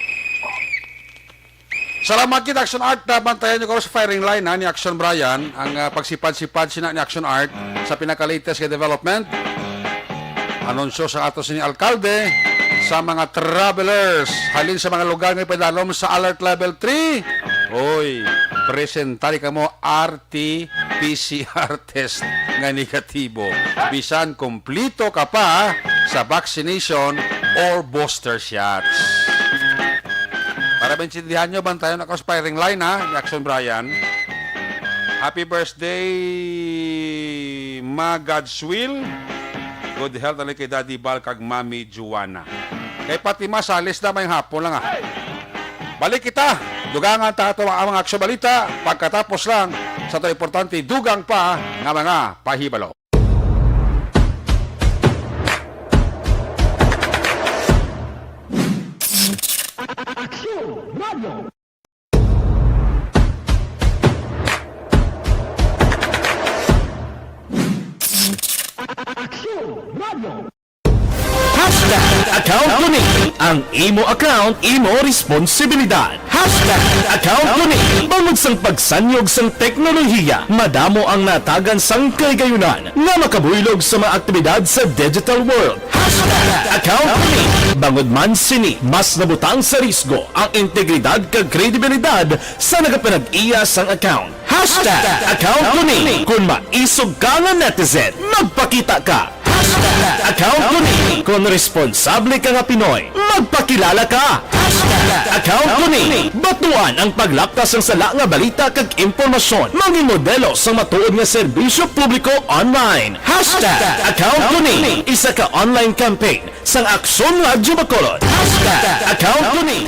Salamat kita, Aksyon Art. Na bantayan niyo ko sa firing line, ha, ni Aksyon Brian, ang, ah, pagsipad-sipad sina ni Aksyon Art sa pinaka-latest nga development. Anunsyo sa ato sini alkalde sa mga travelers halin sa mga lugar nga padalom sa Alert Level three. Oy, presentari kamo R T P C R test nga negatibo, bisan kompleto ka pa sa vaccination or booster shots. Para maintindihan nyo, bantayan ako sa firing line, ha, ni Action Brian. Happy birthday, Ma God's Will. Good health na lang kay Daddy Bal kag Mami Juana. Kay Fatima, salis na, may hapon lang, ah. Balik kita. Dugangan ta ato ang mga aksyon balita pagkatapos lang sa to importante dugang pa nga mga pahibalo. Aksyon Radio. Aksyon Radio. Hashtag account ko ni. Ang imo account, imo responsibilidad. Hashtag account ko ni. Bangod sang pagsanyog sang teknolohiya, madamo ang natagan sang kaligayunan nga makabuylog sa mga aktibidad sa digital world. Hashtag account ko ni. Bangod man sini, mas nabutang sa risgo ang integridad kag kredibilidad sa nagapanag-iya sang account. Hashtag account ko ni. Kung maisog ka nga netizen, magpakita ka. Hashtag account ko ni. Kung responsable ka nga Pinoy, magpakilala ka. Hashtag account ko ni. Batuan ang paglapkas sang sala nga balita kag impormasyon. Maging modelo sang matuod nga serbisyo publiko online. Hashtag account ko ni. Isa ka online campaign sang Aksyon Radyo Bacolod. Hashtag account ko ni.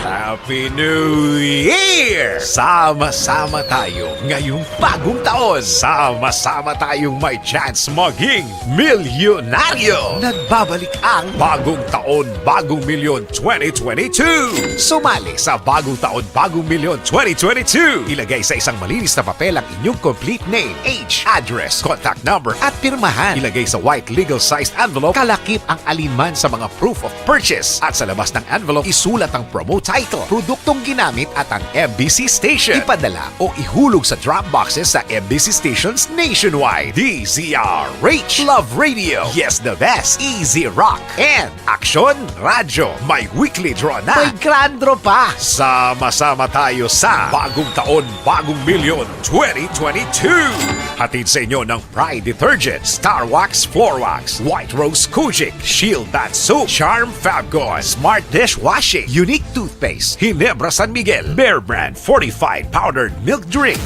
Happy New Year! Sama-sama tayo ngayong bagong taon. Sama-sama tayong may chance maging milyonaryo. Nagbabalik ang bagong taon, bagong milyon twenty twenty-two. Sumali sa bagong taon, bagong milyon twenty twenty-two. Ilagay sa isang malinis na papel ang inyong complete name, age, address, contact number, at pirmahan. Ilagay sa white legal-sized envelope, kalakip ang alinman sa mga proof of purchase. At sa labas ng envelope, isulat ang promo title, Produktong ginamit at ang M B C station. Ipadala o ihulog sa drop boxes sa M B C stations nationwide. D Z R H, Love Radio, Yes the Best, Easy Rock, and Aksyon Radyo. May weekly draw na. May grand draw pa. Sama-sama tayo sa Bagong Taon, Bagong Milyon twenty twenty-two. Hatid sa inyo ng Pride Detergent, Star Wax Floor Wax, White Rose Kojic, Shield Bath Soap, Charm Fabcon, Smart Dishwashing, Unique Toothpaste, Ginebra San Miguel, Bear Brand Fortified Powdered Milk Drink.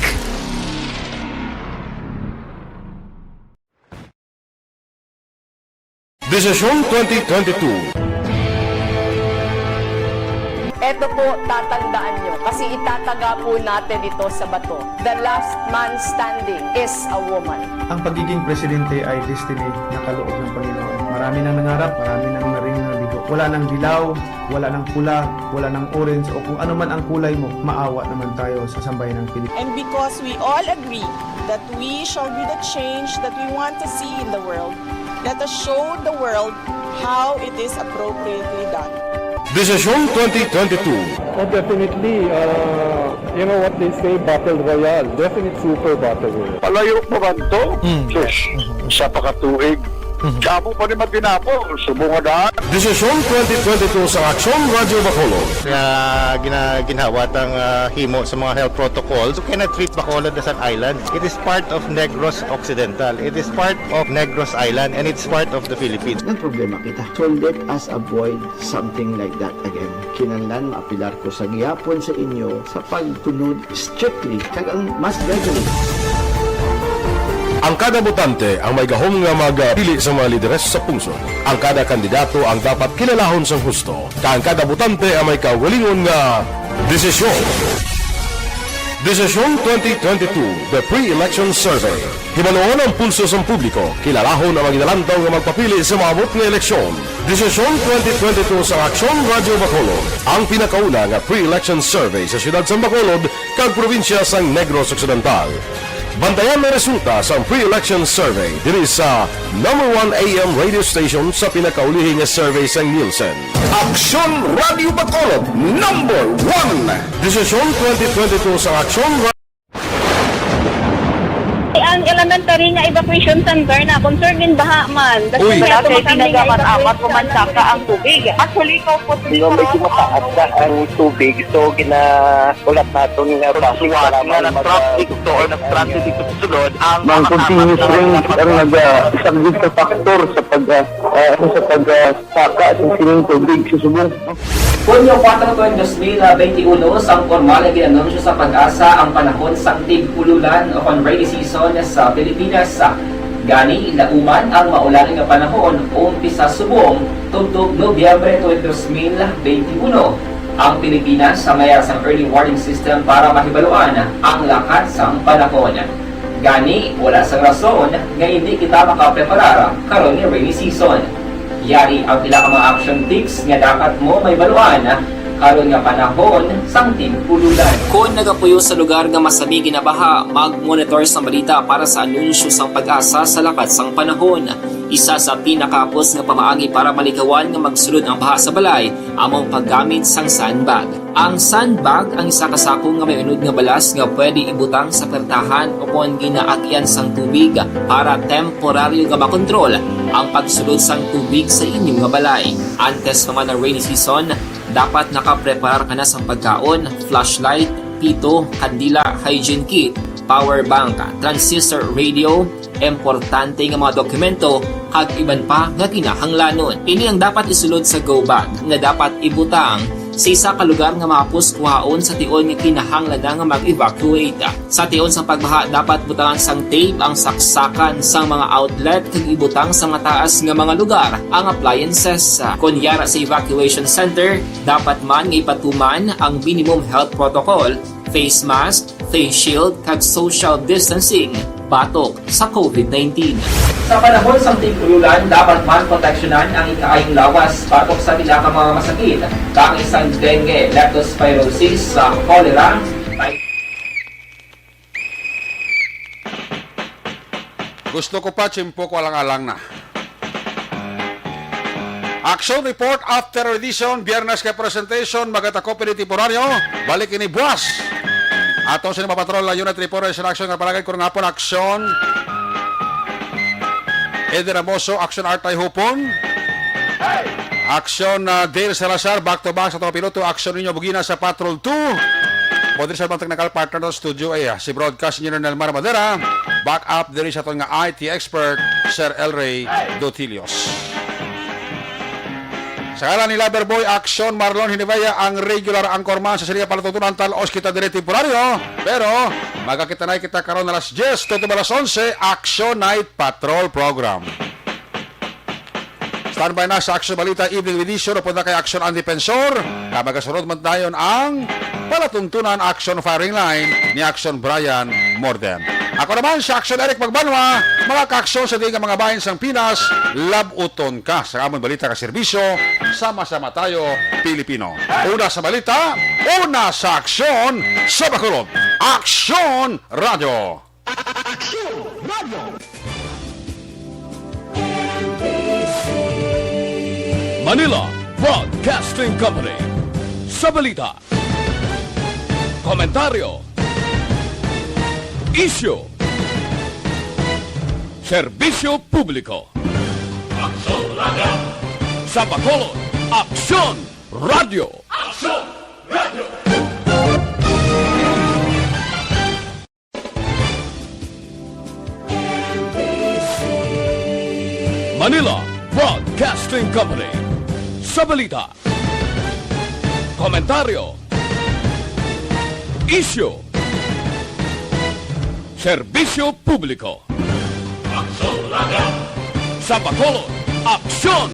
Desisyon twenty twenty-two. Eto po, tatandaan nyo, kasi itataga po natin ito sa bato. The last man standing is a woman. Ang pagiging presidente ay destiny na kaloob ng Panginoon. Marami nang nangarap, marami nang naring nabigo. Wala nang dilaw, wala nang pula, wala nang orange, o kung ano man ang kulay mo, maawa naman tayo sa sambayan ng Pilipinas. And because we all agree that we shall be the change that we want to see in the world, let us show the world how it is appropriately done. Desisyon twenty twenty-two. Oh, definitely. Uh, you know what they say, battle royale. Definite super battle royale. Palayo pa man to? Sus, sa pakatuig. Damo pa ni matinapo, subong nga daan. Desisyon twenty twenty-two sa Aksyon Radyo Bacolod. Nga gina, ginhawa tang ah, himo sa mga health protocols. You cannot treat Bacolod as an island. It is part of Negros Occidental. It is part of Negros Island and it's part of the Philippines. Nagproblema kita. So let us avoid something like that again. Kinahanglan maapilar ko sa gihapon sa inyo sa pagtunod strictly kag ang mas gradually. Ang kada botante ang may gahom nga magpili sa mga lideres sa pungsod. Ang kada kandidato ang dapat kilalahon sang husto, kag ang kada botante ang may kaugalingon nga desisyon. Desisyon twenty twenty-two, The Pre-Election Survey. Hibaluon ang pulso sang publiko, kilalahon ang mga ginalantaw nga magpapili sa maabot nga eleksyon. Desisyon twenty twenty-two sa Aksyon Radyo Bacolod, ang pinakauna nga pre-election survey sa siyudad sang Bacolod kag probinsya sang Negros Occidental. Bantayan ang resulta sang pre-election survey diri sa number one A M radio station sa pinakaulihi nga survey sang Nielsen. Aksyon Radyo Bacolod, number one. Desisyon twenty twenty-two sa Aksyon Ang elementary nga evacuation center na concerned in baha man. Uy. Wala kay pinagamat-amat ko man saka ang tubig. Actually, ikaw po. Di ba, medyo mataas na ang tubig, so ginahulat naton nga traffic para nga mag- traffic to or nag-transit dito sa sulod ang Ang continuous rain ang naga-, isang big factor sa pag, ah, ah, sa pag, ah, saka sa sining tubig sa subong. Hunyo kuwatro, dos mil benti uno, sang pormal nga gin-anunsyo sa PAGASA ang panahon sang tig-ululan o kon rainy season sa Pilipinas. Gani, lauman ang maulan nga panahon, umpisa subong tubtob Nobyembre twenty, dos mil benti uno. Ang Pilipinas sa mayar sang early warning system para mahibaluan ang lakat sang panahon. Gani, wala sang rason nga indi kita makapreparar karon nga rainy season. Yari ang pila ka mga action tips nga dapat mo mahibaluan karon nga panahon sang tig-ululan. Kon nagapuyo sa lugar nga masami ginabaha, mag-monitor sang balita para sa anunsyo sang PAGASA sa lakat sang panahon. Isa sa pinakahapos nga pamaagi para malikawan nga magsulod ang baha sa balay amo ang paggamit sang sandbag. Ang sandbag ang isa ka sako nga may unod nga balas nga pwede ibutang sa pertahan o kon ginaagyan sang tubig para temporaryo nga makontrol ang pagsulod sang tubig sa inyo nga balay. Antes pa man ang rainy season, dapat nakapreparar ka na sang pagkaon, flashlight, pito, kandila, hygiene kit, power bank, transistor radio, importante nga mga dokumento, kag iban pa nga kinahanglanon. Ini ang dapat isulod sa go bag nga dapat ibutang sa isa ka lugar nga mahapos kuhaon sa tion nga kinahanglan na nga mag-evacuate. Sa tion sang pagbaha, dapat butangan sang tape ang saksakan sang mga outlet kag ibutang sa mataas nga mga lugar ang appliances. Kon yara sa evacuation center, dapat man nga ipatuman ang minimum health protocol, face mask, face shield, kag social distancing batok sa COVID nineteen. Sa panahon sang tig-ululan, dapat man proteksyonan ang ikaayong lawas batok sa pila ka mga masakit, kaangay sang dengue, leptospirosis, sa cholera, Gusto ko pa, tiyempo ko alang-alang na. Action Report After Edition, Biyernes kay presentation, magata ko pili temporaryo, balik ini buwas. Ato sa mga patrol, unit report sa action nga palagay ko nga hapon action. Eden Ramoso, action Artay Hupon. Action uh, Dale Salazar, back to back sa atong piloto. Action ninyo, Bugina sa Patrol two. Moderator sa mga technical partner sa studio ay ah, si broadcast engineer Nelmar Madera. Back up diri sa aton nga I T expert, Sir Elray Dotilios. Sa ngalan ni Loverboy, Action Marlon Hinibaya ang regular anchorman sa sini nga palatuntunan. Tal-os kita diri temporaryo, pero magkakita na kita karon alas diyes, tuto alas onse, Action Night Patrol Program. Standby na sa Action Balita Evening Edition upod na kay Action ang Defensor, na magasunod man dayon ang palatuntunan Action Firing Line ni Action Brian Morden. Ako naman si Action Eric Magbanwa, mga ka-aksyon sa diin nga mga bahin sang Pinas, labuton ka sa amon balita ka serbisyo, sama-sama tayo, Pilipino. Una sa balita, una sa aksyon, sa Bacolod. Aksyon Radio. Action Radio. Manila Broadcasting Company. Sa balita, komentaryo, isyu, serbisyo publiko. Aksyon Radio. Sa Bacolod, Aksyon Radio. Aksyon Radio. Manila Broadcasting Company. Sa balita, komentaryo, isyu, serbisyo publiko. Aksyon Radio. Sa Bacolod, Aksyon